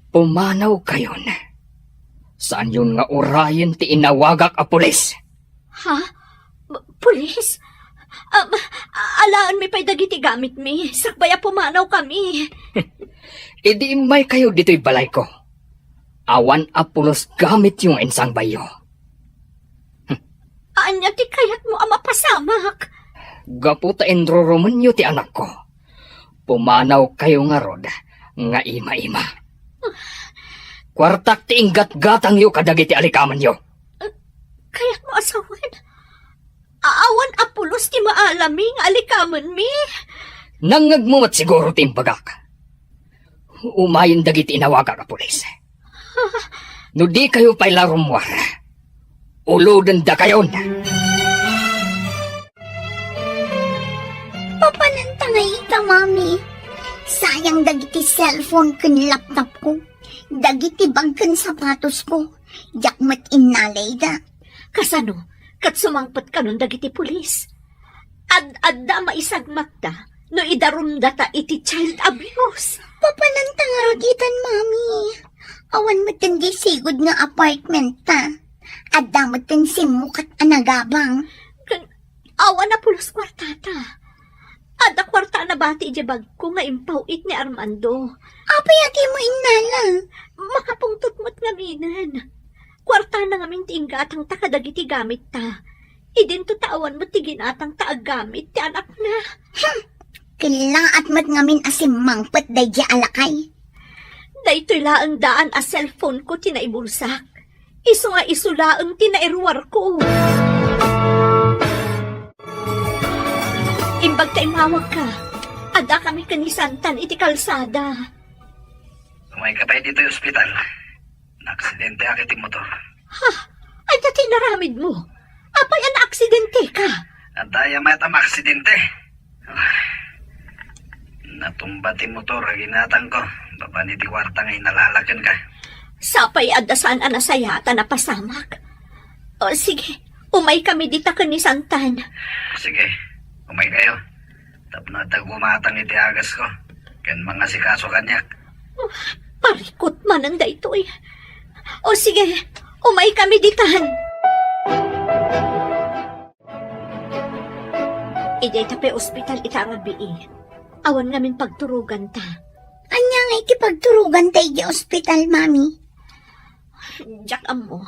Pumanawkayon. Saanyon nga urayen ti inawagak a pulis. Ha? P-, pulis? Um, alaenmi pay dagiti gamitmi. Sakbay a pumanawkami. Idi immaykayo ditoy balayko, awan a pulos gamityo nga insangbayyo. Ania ti kayatmo a mapasamak? Gapu ta inrurumenyo ti anakko, pumanawkayo ngarud nga ima-ima. Kuartak ti inggatgatangyo kadagiti alikamenyo. Kayatmo a sawen? Awan a pulos ti maalami nga alikamenmi. Nangngegmo met siguro ti imbagak. Umayen dagiti inawagak a pulis. No dikayo pay la rummuar, ulodendakayon. Papananta nga ita, Mami. Sayang dagiti cellphone ken laptop ko. Dagiti bag ken sapatos ko. Diak met innalay da. Kasano? Ket sumangpet kanon dagiti pulis? Ad-adda a maisagmakda no idarumdata iti child abuse. Papananta ngarud itan, Mami. Awan metten di sigud nga apartment ta. Adda metten simmukat a nagabang. Ken awan a pulos kuartata. Adda kuarta a nabati idiay bagko nga impaw-it ni Armando. Apay a dimo innala? Makapungtot met ngaminen. Kuartana ngamin ti inggatangta kadagiti gamitta. Idinto ta awan met ti ginatangta a gamit ti anakna. Hmm. Kellaat met ngamin a simmangpet daydiay a lakay. Daytoy laeng daan a cellphone ko ti naibulsak. Isu nga isu laeng ti nairuarko. Imbag ta immawagka, addakami ken ni Santan iti kalsada. Umayka pay ditoy ospital. Naaksidente ak iti motor. Ha? Ania ti inaramidmo? Apay a naaksidenteka? Adda aya met a maaksidente. Natumba ti motor a ginatangko babaen iti kuarta nga inalala kenka. Sapay adda saan a nasayaat a napasamak. O, sige, umaykami dita ken ni Santan. Sige, umaykayo. Tapno adda gumatang iti agasko ken mangasikaso kaniak. Oh, parikut manen daytoy. O sige, umaykami ditan. Idiay ta pay ospital ita a rabii. Awan ngamin pagturoganta. Ania nga iti pagturoganta idiay ospital, Mami? Diak ammo.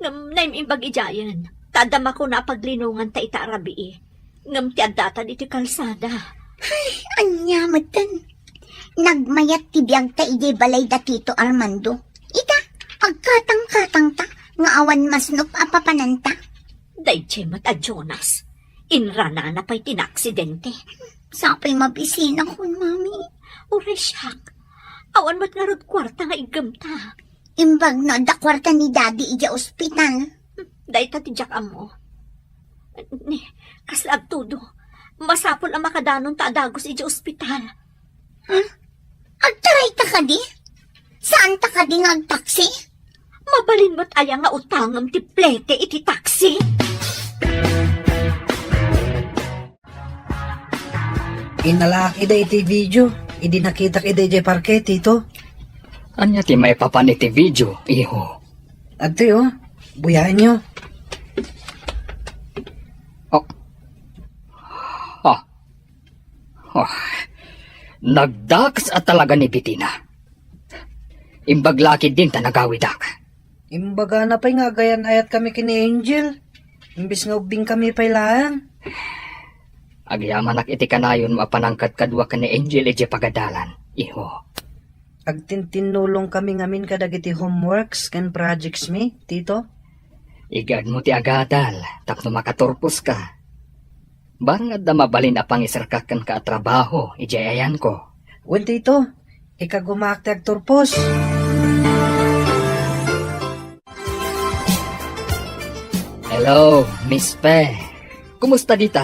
Ngem naim-imbag idiayen, ta adda makuna a paglinonganta ita a rabii. Ngem ti addatan iti kalsada. Ay, ania metten? Nagmayat ti biagta idiay balay da Tito Armando. Ita, agkatangkatangta nga awan masnop a papananta. Daydiay met a Jonas. Inranana pay ti naaksidente. Sapay mabisinakon, Mami. Uray siak. Awan met ngarud kuarta nga iggemta. Imbag no adda kuarta ni Daddy idiay ospital. Dayta ti diak ammo. Ni, kasla agtudo. Masapul a makadanonta a dagus idiay ospital. Ha? Agtarayta kadi? Saanta kadi nga agtaksi? Mabalin met aya nga utangem ti plete iti taksi? Inalaak ida iti video, idi nakitak ida idiay parke, Tito. Ania ti maipapan iti video, iho? Adtoy, oh. Buyaenyo. Oh. Ah. Oh. Nagdakes a talaga ni Betina. Imbag la ketdin ta nagawidak. Imbagana pay nga agayan-ayatkami ken ni Angel. Imbes nga ubbingkami pay laeng. Agyamanak iti kanayonmo a panangkadkadua ken ni Angel idiay pagadalan, iho. Agtintinnulongkami ngamin kadagiti homeworks ken projects mi, Tito. Igaedmo ti agadal tapno makaturposka. Barang adda mabalin a pangiserka kenka a trabaho idiay ayanko. Wen, Tito, ikagumaak ti agturpos. Hello, Miss Pe. Kumusta dita?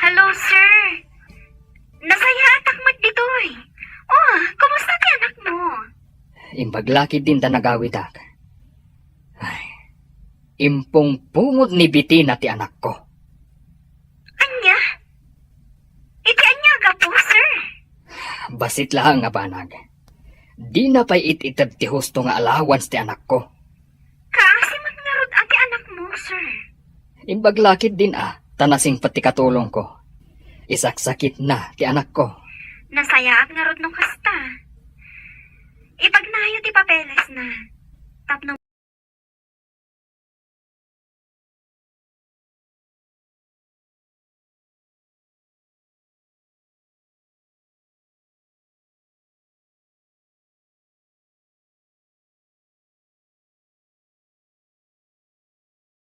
Hello, sir. Nasayaatak met ditoy. Oh, kumusta ti anakmo? Imbag la ketdin ta nagawidak. Ay, impungpungod ni Betina ti anakko. Ania? Iti ania a gapu, sir? Bassit laeng a banag. Dina pay it-ited ti husto nga allowance ti anakko. Kaasi met ngarud a ti anakmo, sir. Imbag la ketdin a, ta nasingpet ti katulongko. Isaksakitna ti anakko. Nasayaat ngarud no kasta. Ipagnayo ti papelesna.